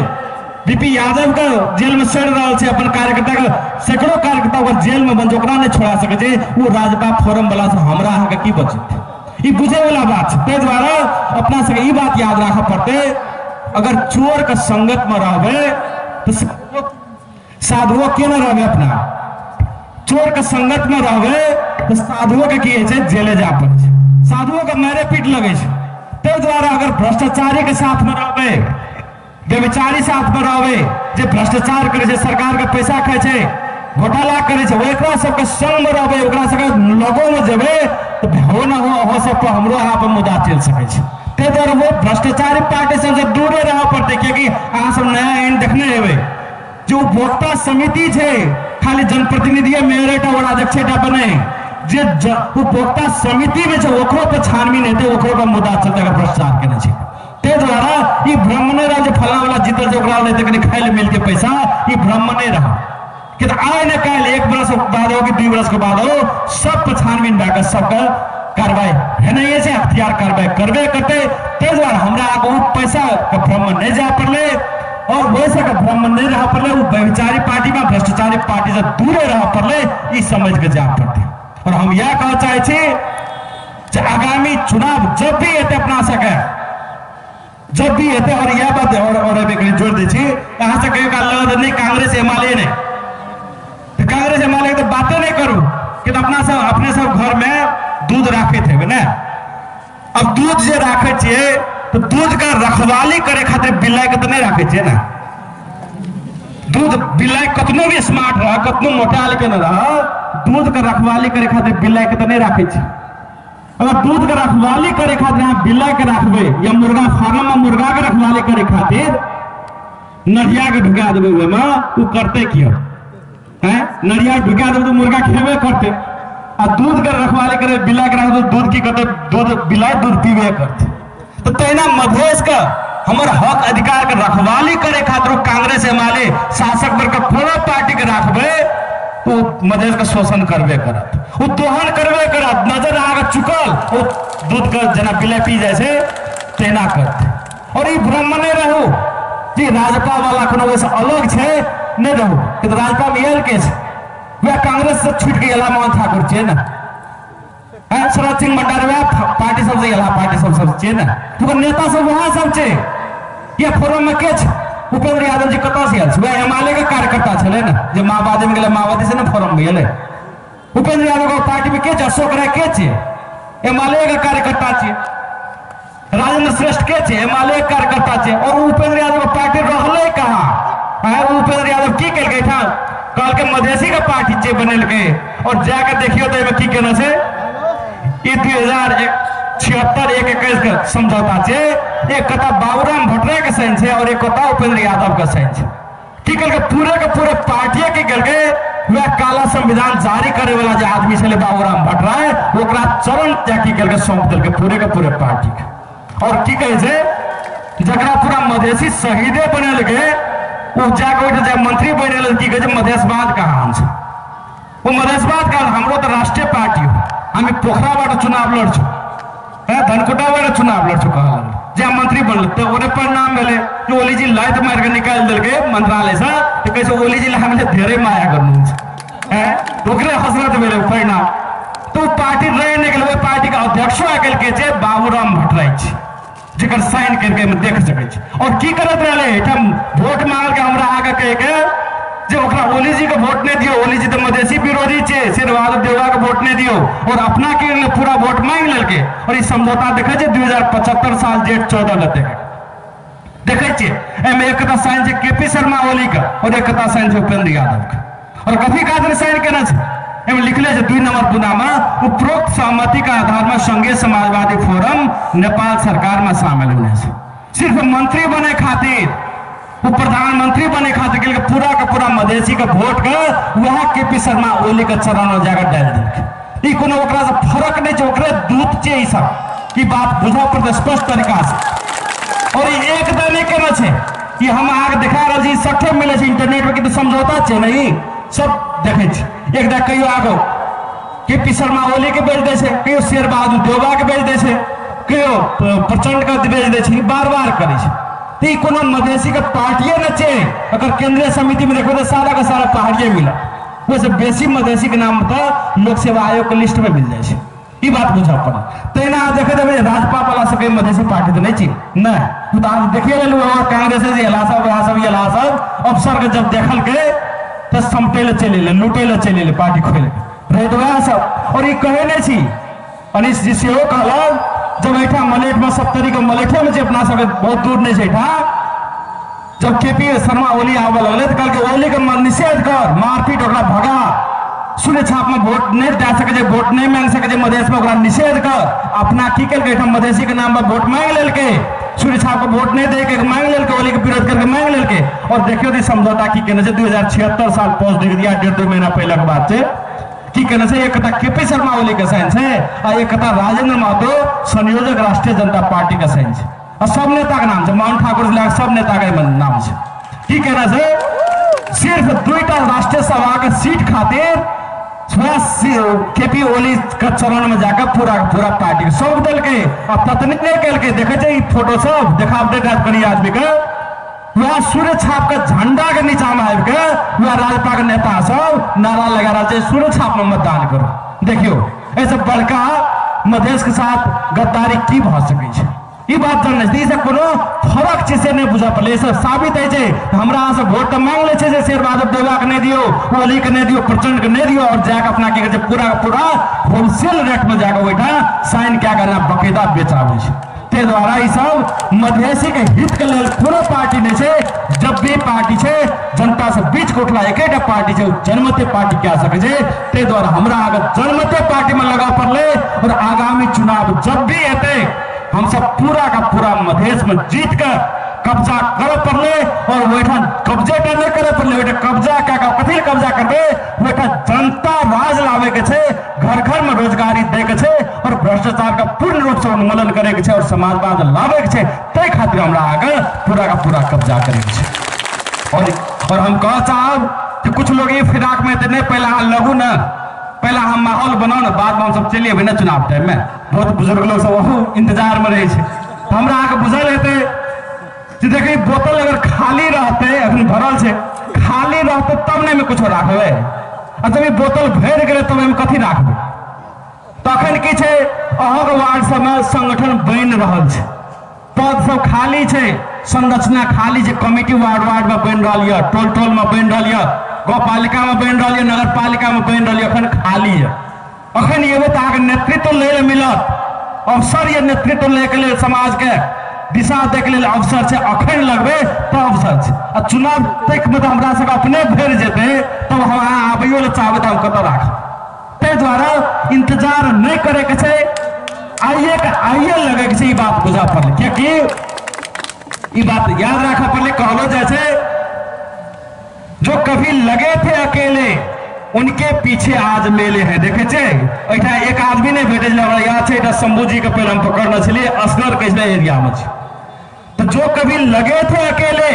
बीपी यादव के जेल में सड़ रहल छै, अपन कार्यकर्ता के सैकड़ों कार्यकर्ता ओकर जेल में बंद, ओकरा नहि छोड़ा सकै छै, ओ राजपा फोरम वाला से हमरा अहाँके की बचत? ई बुझे वाला बात छै। ताहि दुआरे अपना सबके ई बात याद राखऽ पड़तै, अगर चोर के संगत में रहबै तऽ साधुओ के नहि रहबै, अपना चोर के संगत में रहबै तऽ साधुओ के की होइ छै, जेले जाय पड़ै छै, साधुओ के मारे पीट लगै छै। ताहि दुआरे अगर भ्रष्टाचारी के साथ में रहबै, व्यभिचारी साथ में रहबै, जे भ्रष्टाचार करै छै, सरकार के पैसा खाइ छै, घोटाला करै छै, ओकरा सबके संग में रहबै, ओकरा सबके लगो में जेबै तऽ हो न हो अहो सब पर हमरो अहाँ पर मुद्दा चलि सकै छै। ताहि दुआरे वो भ्रष्टाचारी पार्टी सबसँ दूरे रहऽ पड़तै, कियाकि अहाँ सब नया आइन देखने हेबै जे उपभोक्ता समिति छै, खाली जनप्रतिनिधि मेयरेटा और अध्यक्षेटा बने, जे उपभोक्ता समिति में छै ओकरो पर छानबीन हेतै, ओकरो पर मुद्दा चलतै अगर भ्रष्टाचार केने छै। ताहि दुआरे ई भ्रम नहि रहल जे फलां वाला जीतल छै ओकरा नहि कनि खाइ लए मिलतै पैसा, ई भ्रम नहि रहल कि आइ ने काल्हि 1 बरस बाद हो कि 2 बरस के बाद हो, सब पर छानबीन भए कऽ सबके कार्रवाई हेनाइए छै, हथियार कार्रवाई करबे करतै। ताहि दुआरे हमरा आगू पैसा के भ्रम नहि जाय पड़लै और वैसे के भ्रम नहीं रह पड़लै, वो व्यभिचारी पार्टी में भ्रष्टाचारी पार्टी से दूरे रह पड़लै, ई समझ के जाय पड़तै। और हम यह कहऽ चाहै छी जे आगामी चुनाव जब भी हेतै अपना सबके, जब भी हेतै, और यह बात और जोड़ दै छी, अहाँ सब कहियो काल लगत नहि कांग्रेस एमाले नहि, तऽ कांग्रेस एमाले के तऽ बाते नहि करू, कि अपना सब अपने सब घर में दूध राखैत हेबै ने। अब दूध जे राखै छियै तो दूध का रखवाली करे खातिर बिलाई के तो नहीं रखे छियै ना। दूध बिलाई कतनो भी स्मार्ट रह, कतनो मोटाल के न रह, दूध का रखवाली करे खातिर बिलाई के तो नहीं रखे छियै। अगर दूध के रखवाली करे खातिर अहाँ बिलाई के रखबै या मुर्गा फार्म में मुर्गा के रखवाली करे खातिर नढ़िया के ढुका देबै ओहिमे, ओ करतै किया? हैं, नढ़िया के ढुका देबै तऽ मुर्गा खेबे करतै। आ दूध के रखवाली करे बिलाई के रखबै दूध की करतै? दूध बिलाई दूध पीबे करतै। तो तहिना मधेश के हमर हक अधिकार के रखवाली करे खातिर कांग्रेस एमाले शासक वर्ग के कोनो पार्टी के राखबै तो मधेश के शोषण करबे करत, ओ दोहन करबे करत, नजर आगे चुकल ओ दूध के जेना बिलाई पी जाइ छै तेना करतै। और ई भ्रम नहि रहू जी राजपा वाला कोनो वैसे अलग छै, नहि रहू कि तो राजपा में आयल के छै, वएह कांग्रेस से छूट के गेला मोहन ठाकुर छै ने, शरद सिंह भंडारी वएह पार्टी सबसे गेला, पार्टी सब सब छै ने, ओकर नेता सब वहाँ सब छै। ये फोरम में के छै? उपेंद्र यादव जी कतऽ से आयल छै? वएह एमाले के कार्यकर्ता छलै ने, जे माओवादी में गेलै, माओवादी से ने फोरम में गेलै। उपेंद्र यादव के पार्टी में के छै? अशोक राय के छै? एमाले के कार्यकर्ता छै। राजेंद्र श्रेष्ठ के छै? एमाले के कार्यकर्ता छै। और उपेंद्र यादव के पार्टी रहलै कहाँ? उपेंद्र यादव की केलकै एहिठाम? कहलकै मधेसी के पार्टी छै बनेलकै, और जाके देखियौ तऽ एहिमे की केने छै। ई 2076 1/21 के समझौता छै, एक कता बाबूराम भट्टराई के साइन छै और एक कता उपेंद्र यादव के साइन छै। की केलकै? पूरे के पूरे पार्टिये की केलकै, वएह काला संविधान जारी करे वाला जे आदमी छलै बाबूराम भट्टराई, ओकरा चरण जा की केलकै, सौंप देलकै पूरे के पूरे पार्टी के। और की कहै छै, जकरा पूरा मधेसी शहीदे बनेलकै, ओ जाके ओहिठाम जा मंत्री बनि गेलै, की कहै छै मधेशवाद कहाँ छै? ओ मधेशवाद कहाँ? हमरो तऽ राष्ट्रीय पार्टी हो, हामी पोखराबाट चुनाव लड्छौँ, धनकुटाबाट चुनाव लड्छौँ कहल जे मंत्री बनल तऽ ओकरे परिणाम भेलै कि ओलीजी लात मारि कऽ निकालि देलकै मन्त्रालयसँ, तऽ कहै छै ओलीजीलाई हामीले धेरै माया गर्नुहुन्छ, ओकरे हसरत भेलै परिणाम। तऽ ओ पार्टी रहि नहि गेलै। ओहि पार्टीके अध्यक्षो आइ काल्हि के छै? बाबूराम भट्टराई छै, जकर साइन करिके एहिमे देख सकै छी। और की करैत रहलै एहिठाम वोट मांगलकै हमरा अहाँके कहिके जे ओकरा ओलीजी के वोट नहि दियौ, ओलीजी तऽ मधेसी विरोधी छै, शेरबहादुर देउवा के वोट नहि दियौ, और अपना के लिए पूरा वोट मांगि लेलकै। और ई समझौता देखै छै 2075 साल जेठ 14 गते के देखै छियै, एहिमे एक कता साइन छै के पी शर्मा ओली के और एक कता साइन छै उपेंद्र यादव के। और कथी खातिर साइन केने छै? एहिमे लिखले छै 2 नंबर बुंदा में, उपरोक्त सहमति के आधार में संघीय समाजवादी फोरम नेपाल सरकार में शामिल होने छै। सिर्फ मंत्री बने खातिर, वो प्रधानमंत्री बने खातिर के पूरा का पूरा मधेसी के वोट के वह के पी शर्मा ओली के चरण में जाकर डालि देलकै। ई कोनो ओकरा से फरक नहि छै, ओकरे दूत छै ई सब। ई बात बुझऽ पड़तै स्पष्ट तरीका से। और ई एक दल नहि केने छै, ई हम अहाँके देखा रहल छी, सठे मिलै छै इंटरनेट पर, कि समझौता छै नहीं, सब देखै छै। एकटा कहियो आगो के पी शर्मा ओली के बेच दै छै, कहियो शेर बहादुर देउबा के बेच दै छै, कहियो प्रचंड के बेच दै छै, बार बार करै छै। तऽ ई कोनो मधेसी के पार्टिये नहि छै। अगर केंद्रीय समिति में देखबै तऽ सारा के सारा पहाड़िये मिलत, ओहिसँ बेसी मधेसी के नाम तऽ लोक सेवा आयोग के लिस्ट में मिल जाइ छै। ई बात बुझऽ पड़त। तहिना अहाँ देखैत हेबै राजपा वाला सबके मधेसी पार्टी तऽ नहि छी, नहि, तऽ अहाँ देखिए लेलू कांग्रेस जे एला सब वएह सब एला सब अफसर के जब देखलकै तऽ समटै लए चलि एलै, लूटै लए चलि एलै, पार्टी खोलि रहै तऽ वएह सब। और ई कहै नहि छी, अनिश जी सेहो कहलक जब एहिठाम मलेठ में सप्तरी के मलेठे में छै, अपना सबके बहुत दूर नहि छै एहिठाम, जब के पी शर्मा ओली आबऽ लगलै तऽ कहलकै ओली के निषेध कर, मारपीट ओकरा भगा, सूर्य छाप में वोट नहीं दे सके छै, वोट नहीं मांग सके छै मधेश में, ओकरा निषेध कर। अपना की केलकै एहिठाम मधेसी के नाम पर वोट मांग लेलकै, सूर्य छाप के वोट नहीं दे के मांग लेलकै, ओली के विरोध करके मांग लेलकै। और देखियौ तऽ समझौता की केने छै, 2076 साल पहुँच दिया, 1.5-2 महीना पहले के बात छै। की केने छै, एक के पी शर्मा ओली के साइन छै आ एक राजेंद्र महतो संयोजक राष्ट्रीय जनता पार्टी के साइन छै, आ सब नेता के नाम छै, मोहन ठाकुर से लए सब नेता के नाम छै। की केने छै, सिर्फ 2टा राष्ट्रीय सभा के सीट खातिर के पी ओली के चरण में जाकर पूरा पूरा पार्टी सौंप देलकै। आ ततनी नहि केलकै, देखै छै ई फोटो सब देखाब देखा कनी आदमी के, वएह सूर्य छाप के झंडा के नीचा में आबि के वएह राजपा के नेता सब नारा लगा रहल छै, सूर्य छाप में मतदान करू। देखियौ एहिसँ बड़का मधेश के साथ गद्दारी की भऽ सकै छै, ई बात जानै छै। ई कोनो फरक छै से नहि बुझऽ पड़लै, ई सब साबित होइ छै। हमरा अहाँसँ वोट तऽ मांगि लै छै जे शेर बहादुर देउबा के नहि दियौ, ओली के नहि दियौ, प्रचंड के नहि दियौ, और जाकऽ अपना की कहै छै पूरा पूरा होलसेल रेट में जाकऽ ओहिठाम साइन कए कऽ बकायदा बेचाबै छै। ताहि दुआरे ई सब मधेसी के हित के लेल कोनो पार्टी नहि छै। जब भी पार्टी छै जनता से बीच के उठला एकेटा पार्टी छै, जनमते पार्टी कह सकै छै। ताहि दुआरे हमरा अगर जनमते पार्टी में लगऽ पड़लै और आगामी चुनाव जब भी हेतै हम सब पूरा का पूरा मधेश में जीत कर कब्जा करऽ पड़लै। और ओहिठाम कब्जे टा नहि करऽ पड़लै, ओहिठाम कब्जा कए कऽ कथी कब्जा करबै, ओहिठाम जनता राज लाबै के छै, घर घर में रोजगारी दै के छै और भ्रष्टाचार के पूर्ण रूप से उन्मूलन करे के छै और समाजवाद लाबै के छै। ताहि खातिर हमरा अहाँके पूरा का पूरा कब्जा करे के छै। और हम कहऽ चाहब कि कुछ लोग ई फिराक में तऽ नहि, पहिले अहाँ लगू ने, पहले हम माहौल बनाओ ना, बाद में हम सब चलिए ना चुनाव टाइम में। बहुत बुजुर्ग लोग सब ओहो इंतजार में रहे छै। हमरा अहाँके बुझल हेतै जे देखी बोतल अगर खाली रहतै, अखन भरल छै, खाली रहतै तब ने एहिमे कुछो राखबै, आ जब ई बोतल भरि गेलै तब एहिमे कथी राखबै। तखन की छै, अहाँके वार्ड सबमे संगठन बनि रहल छै, पद सब खाली छै, संरचना खाली छै, कमिटी वार्ड वार्ड में बनि रहल यऽ, टोल टोल में बनि रहल यऽ, गाउँपालिका में बनि रहल यऽ, नगरपालिका में बनि रहल यऽ, अखन खाली यऽ। अखन एबै तऽ अहाँके नेतृत्व लै लए मिलत, अवसर यऽ नेतृत्व लै के लेल, समाज के दिशा दै के लेल अवसर छै। अखन लगबै तऽ अवसर छै, आ चुनाव तक में तऽ हमरा सबके अपने भरि जेतै, तब हम अहाँ आबैयो लए चाहबै तऽ हम कतऽ राखब। ताहि दुआरे इंतजार नहि करे के छै, आइए के आइए लगै के छै, ई बात बुझऽ पड़लै। कियाकि ई बात याद राखऽ पड़लै, कहलो जाइ छै जो कभी लगे थे अकेले उनके पीछे आज मेले हैं। देखे छै एहिठाम एक आदमी नहि भेटै छलै, हमरा याद छै एकटा शंभू जी के पहिले हम पकड़ने छलियै, असगर कहै छलै एरिया में छै। तो जो कभी लगे थे अकेले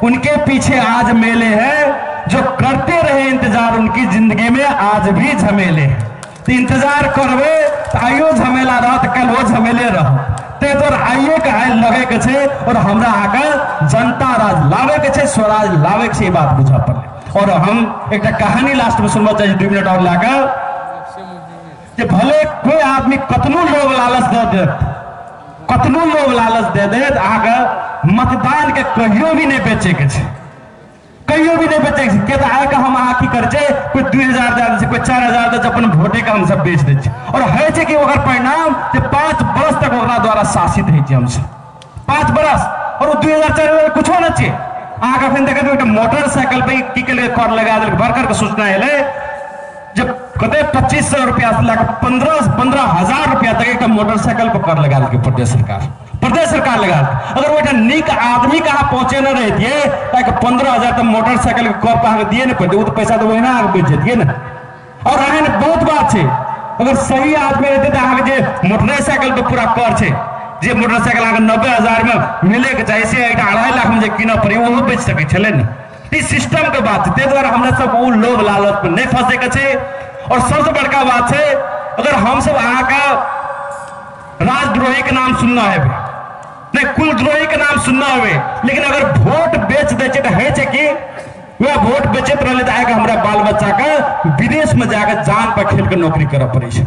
उनके पीछे आज मेले हैं, जो करते रहे इंतजार उनकी जिंदगी में आज भी झमेले हैं। तो इंतजार करबै तऽ आइयो झमेला रहत, कल हो झमेले रहत। ताहि दुआरे आइए के आइ लगै के छै और हमरा अहाँके जनता राज लाबै के छै, स्वराज लाबै के छै, ई बात बुझऽ पड़लै। और हम एकटा कहानी लास्ट में सुनबऽ चाहै छी 2 मिनट और लए कऽ, जे भले कोई आदमी कतनो लोभ लालच दऽ देत, कतनो लोभ लालच दे देत, अहाँके मतदान के कहियो भी नहि बेचै के छै, कहियो भी नहीं बेचै के छै। किया तऽ आइके हम अहाँ की करै छै, कोई 2000 दए दै छै, कोई 4000 दै छै, अपन वोटे के हमसब बेच दै छियै। और होइ छै कि ओकर परिणाम जे 5 बरस तक ओकरा द्वारा शासित होइ छै हमसब, 5 बरस। और ओ 2000 4000 कुछो नहि छै। अहाँके अखन देखैत एकटा मोटरसाइकिल पे की केलकै, कर लगा देलकै, वर्कर के सूचना एलै जे कते 2500 रुपया से लए कऽ 15,000 रुपया तक एकटा मोटरसाइकिल पर कर लगा देलकै प्रदेश सरकार, प्रदेश सरकार लगा देलकै। अगर ओहिठाम नीक आदमी के अहाँ पहुँचेने रहितियै तऽ 15,000 तऽ मोटरसाइकिल के कर पर अहाँके दिए नहि पड़तै, ओ तऽ पैसा तऽ ओहिना अहाँके बचि जैतियै ने। और एहन बहुत बात छै, अगर सही आदमी रहतै तऽ अहाँके जे मोटरसाइकिल पर पूरा कर छै, जे मोटरसाइकिल अहाँके 90,000 में मिले के चाही से एकटा 2.5 लाख में जे कीनऽ पड़ै ओहो बेच सकै छलै ने। ई सिस्टम के बात छै। ताहि दुआरे हमरा सब ओ लोभ लालच में नहीं फंसे के छै। और सबसे बड़का बात छै, अगर हमसब अहाँके राजद्रोही के नाम सुनना हेबै, नहीं कुलद्रोही के नाम सुनना हेबै, लेकिन अगर वोट बेच दै छै तऽ होइ छै कि वएह वोट बेचैत रहलै तऽ आइके हमरा बाल बच्चा के विदेश में जाके जान पर खेल के नौकरी करऽ पड़ै छै,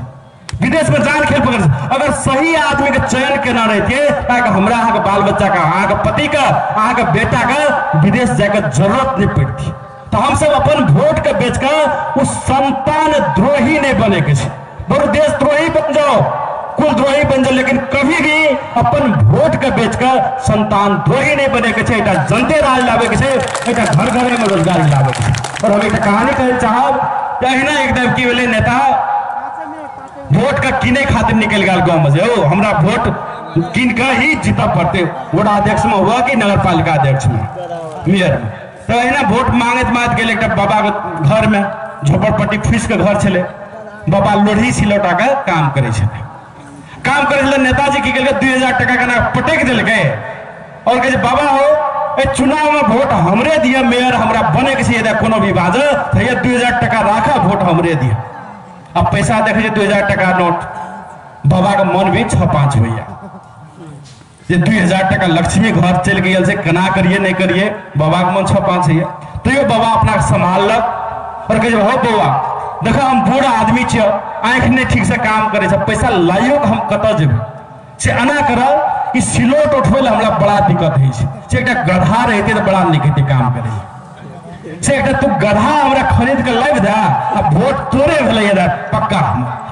विदेश में जान खेल पकड़। अगर सही आदमी के चयन केना रहितियै ताकि हमरा अहाँके बाल बच्चा के, अहाँके पति के, अहाँके बेटा के विदेश जाके जरूरत नहीं पड़ती। तो हम सब अपन वोट के बेच के उस संतान द्रोही नहीं बने के छै, बरु देशद्रोही बन जाओ, कुलद्रोही बन जाओ, लेकिन कभी भी अपन वोट के बेच के संतान द्रोही नहीं बने के छै। एकटा जनते राज लाबे के छै, एकटा घर घर में रोजगारी लाबे के छै। और हम एकटा कहानी कहै चाहब, अहिना एकदम की भेलै, नेता वोट के किने खातिर निकल गेल गाँव में, ओ हमरा वोट किन के ही जीतऽ पड़तै, वोट अध्यक्ष में हुआ कि नगर पालिका अध्यक्ष में, मेयर में। तो अहिना वोट मांगैत मांगैत गेल एकटा बाबा के घर में, झोपड़पट्टी फूसि के घर छलै, बाबा लोढ़ी सिलौटा के काम करै छलै, काम करै छलै। नेताजी की केलकै, 2000 टका केना पटकि देलकै और कहै छै बाबा हो ए चुनाव में वोट हमरे दिअ, मेयर हमरा बने के छै, यदि कोनो भी बाज तऽ 2000 टका राखऽ, वोट हमरे दिअ। अब पैसा देखै छै 2000 टका नोट, बाबा के मन भी 6-5 होइया जे 2000 टका लक्ष्मी घर चलि गेल छै, केना करिए नहीं करिए, बाबा के मन 6-5 होइया। तैयो बाबा अपना सम्हालक और कहै छै हो बौआ देखो हम बूढ़ आदमी छियै, आँखि नहीं ठीक से काम करै छै, पैसा लाइयो के हम कतऽ जेबै, से एना करब ई सिलोट उठबै लए हमरा बड़ा दिक्कत होइ छै, से एकटा गधा रहितै तऽ बड़ा नीक हेतै काम करै, से एकटा तू गधा हमरा खरीद के लाबि दे आ वोट तोरे भेलै पक्का,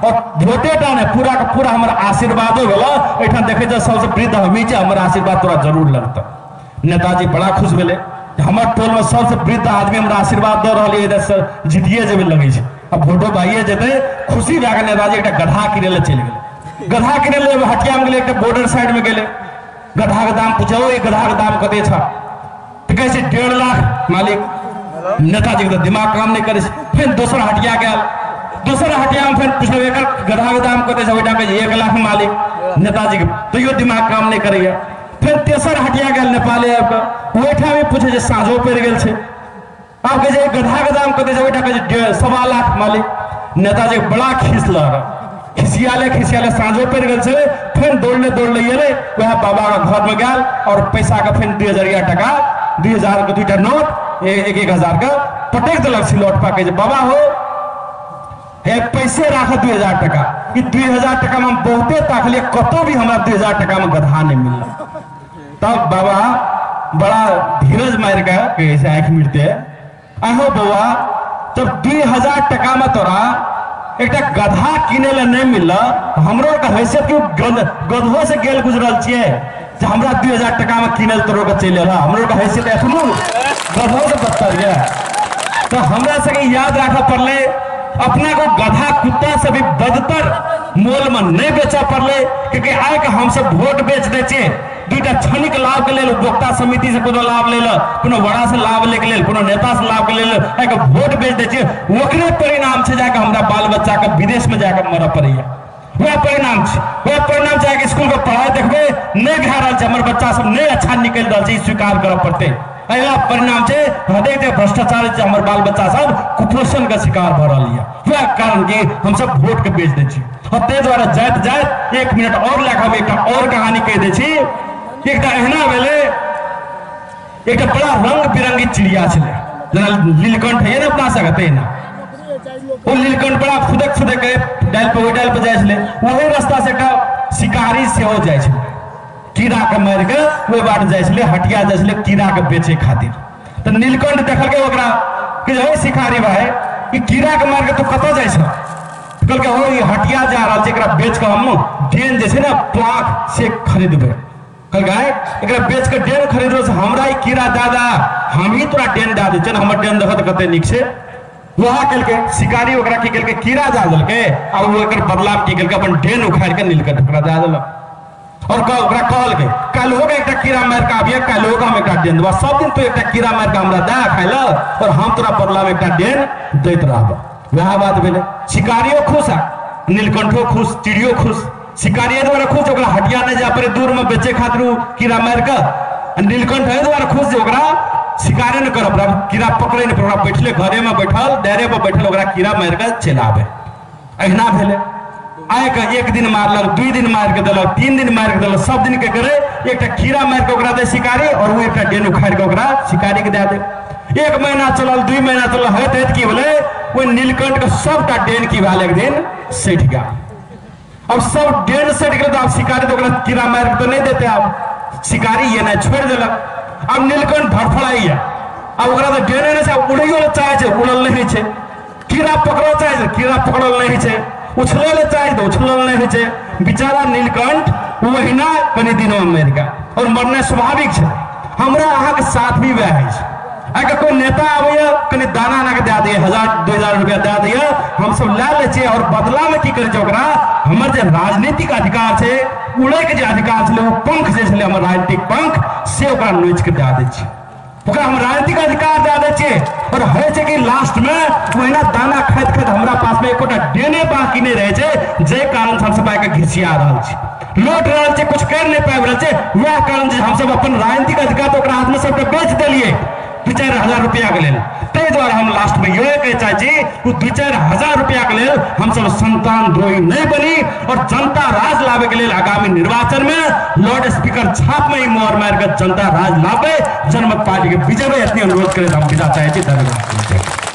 और वोटे टा नहि पूरा के पूरा हमर आशीर्वादो भेल। एहिठाम देखै छै सबसे वृद्ध हमही छियै, हमर आशीर्वाद तोरा जरूर लगतौ। नेताजी बड़ा खुश भेलै, हमर टोल में सबसे वृद्ध आदमी हमरा आशीर्वाद दऽ रहल यऽ, जीतिए जेबै लगै छै, आ वोटो पाइए जेतै। खुशी भए कऽ नेताजी एकटा गधा किनै लए चलि गेलै। गधा किनै लए हटिया में गेलै, एकटा बॉर्डर साइड में गेलै, गधा के दाम पूछो, ई गधा के दाम कते छ, तऽ कहै छै 1.5 लाख मालिक। नेताजी के दिमाग काम नहीं करे, फिर दोसर हटिया गेल, दोसर हटिया में फिर पूछल एकर गधा के दाम कते छै, ओहिठाम कहै छै 1 लाख मालिक। नेताजी के तैयो दिमाग काम नहीं करैया। फिर तेसर हटिया गेल नेपाले आबि कऽ, ओहिठाम भी पूछे छै साँझो पड़ि गेल छै, आब कहै छै गधा के दाम कते छै, ओहिठाम कहै छै 1.25 लाख मालिक। नेताजी बड़ा खीस लग, खिसियाले खिसियाले साँझो पड़ि गेल छै, फेर दौड़ले दौड़ले एलै, वएह बाबा के घर में गेल और पैसा के फेर 2000 टका, 2000 के 2टा नोट 1-1 हजार के पटकि देलक सिलौट पर। कहै छै बाबा हो हे पैसे राख 2000 टका, ई 2000 टका में हम बहुते ताकलियै, कतौ भी हमरा 2000 टका में गधा नहीं मिलल। तब बाबा बड़ा धीरज मारि के कहै छै आँखि मिटते, आहो बौआ जब 2000 टका में तोरा एकटा गधा किनै लए नहीं मिलल, हमरो के हैसियत कि गधो से गेल गुजरल छियै जे हमरा 2000 टका में किनल तोरो के चलि एलह, हमरो के हैसियत एखनो गधो से बदतर यऽ। तो हमरा सबके याद राखऽ पड़लै अपना को गधा कुत्ता से भी बदतर मोल में नहीं बेचऽ पड़लै, क्योंकि आइ के हमसब वोट बेच दै छियै 2टा क्षणिक लाभ के लेल, उपभोक्ता समिति से कोनो लाभ लेल, कोनो वड़ा से लाभ ले के लेल, कोनो नेता से लाभ के लेल आइ के वोट बेच दै छियै। ओकरे परिणाम छै जाके हमरा बाल बच्चा के विदेश में जाके मरऽ पड़ैया, वएह परिणाम छै, वएह परिणाम छै। आइ स्कूल के पढ़ाइ देखबै नहि भए रहल छै, हमर बच्चा सब नहि अच्छा निकलि रहल छै, ई स्वीकार करऽ पड़तै। अहिना परिणाम छै हरेक भ्रष्टाचार छै, हमर बाल बच्चा सब कुपोषण के शिकार भऽ रहल यऽ, वएह कारण कि हमसब वोट के बेच दै छी। और ताहि दुआरे जाइत जाइत 1 मिनट और लए कऽ हम एकटा और कहानी कहि दै छी। एकटा एहना भेलै, एकटा बड़ा रंग बिरंगी चिड़िया छलै, जेना नीलकंठ होइए ने अपना सबके, तहिना ओ नीलकंठ बड़ा फुदक फुदक के डालि पर ओहि डालि पर जाइ छलै। ओहि रास्ता से एकटा शिकारी सेहो जाइ छलै, कीड़ा के मारि के ओहि बाट जाइ छलै, हटिया जाइ छलै कीड़ा के बेचे खातिर। तऽ नीलकंठ देखलकै ओकरा कि हे शिकारी भाई, ई कीड़ा के मारि के तू कतऽ जाइ छह? कहलकै हो ई हटिया जा रहल छै, एकरा बेच कऽ हम डेन जे छै ने पाँख से खरीदबै। कहलकै एकरा बेच कऽ डेन खरीदबै से हमरा ई कीड़ा दए दे, हमही तोरा डेन दए दै छियौ, हमर डेन देखऽ तऽ कते नीक छै। वएह केलकै शिकारी, ओकरा की केलकै कीड़ा दए देलकै आ ओ एकर बदला की केलकै अपन डेन उखाड़ि कऽ नीलकंठ ओकरा दए देलक। और ओकरा कहलकै काल्हिओ के एकटा कीड़ा मारि कऽ आबिहे, काल्हिओ के हम एकटा डेन देबऽ, सब दिन तू एकटा कीड़ा मारि कऽ हमरा दए खाइ लए और हम तोरा बदलामे एकटा डेन दैत रहबऽ। वएह बात भेलै, शिकारियो खुश आ नीलकंठो खुश, चिड़ियो खुश। शिकारी एहि दुआरे खुश ओकरा हटिया नहि जाय पड़े दूर में बेचे खातिर कीड़ा मारि कऽ, आ नीलकंठ एहि दुआरे खुश जे ओकरा शिकारे नहि करऽ पड़े, कीड़ा पकड़े नहि पड़े, ओकरा बैठले घरे में बैठल डेरे पर बैठल ओकरा कीड़ा मारि कऽ चलि आबै। अहिना भेलै, आइ के एक दिन मारलक, 2 दिन मारि के देलक, 3 दिन मारि के देलक, सब दिन के करे एकटा कीड़ा मारि के ओकरा दे शिकारी और वो एकटा डेन उखाड़ि के ओकरा शिकारी के दे दे। 1 महीना चलल, 2 महीना चलल, होइत होइत की भेलै ओहि नीलकंठ के सबटा डेन की भेल एक दिन सटि गेल। अब सब डेन सटि गेल तऽ आब शिकारी तऽ ओकरा कीड़ा मारि के तऽ नहि देतै, आब शिकारी ये नहि छोड़ि देलक। आब नीलकंठ धड़फड़ाइया, आब ओकरा तऽ डेने नहि छै, आब उड़ैयो लए चाहै छै उड़ल नहि होइ छै, कीड़ा पकड़ऽ चाहै छै कीड़ा पकड़ल नहि होइ छै, उछलै लए चाहै तऽ उछलल नहि होइ छै। बेचारा नीलकंठ ओहिना कनि दिनोमे मरि गेल और मरनाइ स्वाभाविक छै। हमरा अहाँके साथ भी वएह होइ छै, आइके कोइ नेता आबैया कनि दाना आना के दए दैया, 1000 2000 रुपया दए दैया, हमसब लए लै छियै और बदलामे की करै छै ओकरा हमर जे राजनीतिक अधिकार छै, उड़ैके जे अधिकार छलै, ओ पंख जे छलै हमर राजनीतिक पंख, से ओकरा नोचि के दए दै छियै, ओकरा हम राजनीतिक अधिकार दए दै छियै। और होइ छै कि लास्ट में ओहिना दाना खाइत खाइत हमरा पास में एकोटा डेने बाकी नहि रहै छै, जाहि कारण हमसब आइके घिसिया रहल छी, लौट रहल छै, कुछ करि नहि पाबि रहल छै। वएह कारण जे हमसब अपन राजनीतिक अधिकार तऽ ओकरा हाथमे सबके बेच देलियै 2-4 हजार रुपया के लेल। ताहि दुआरे हम लास्ट में इहो कहै चाहै छी ओ 2-4 हजार रुपया के लेल हमसब संतान द्रोही नहि बनी और जनता राज लाबे के लेल आगामी निर्वाचन में लाउड स्पीकर छाप में ही मोहर मारि के जनता राज लाबे, जनमत पार्टी के विजय एतनी अनुरोध करैत हम विदा चाहै छी। धन्यवाद।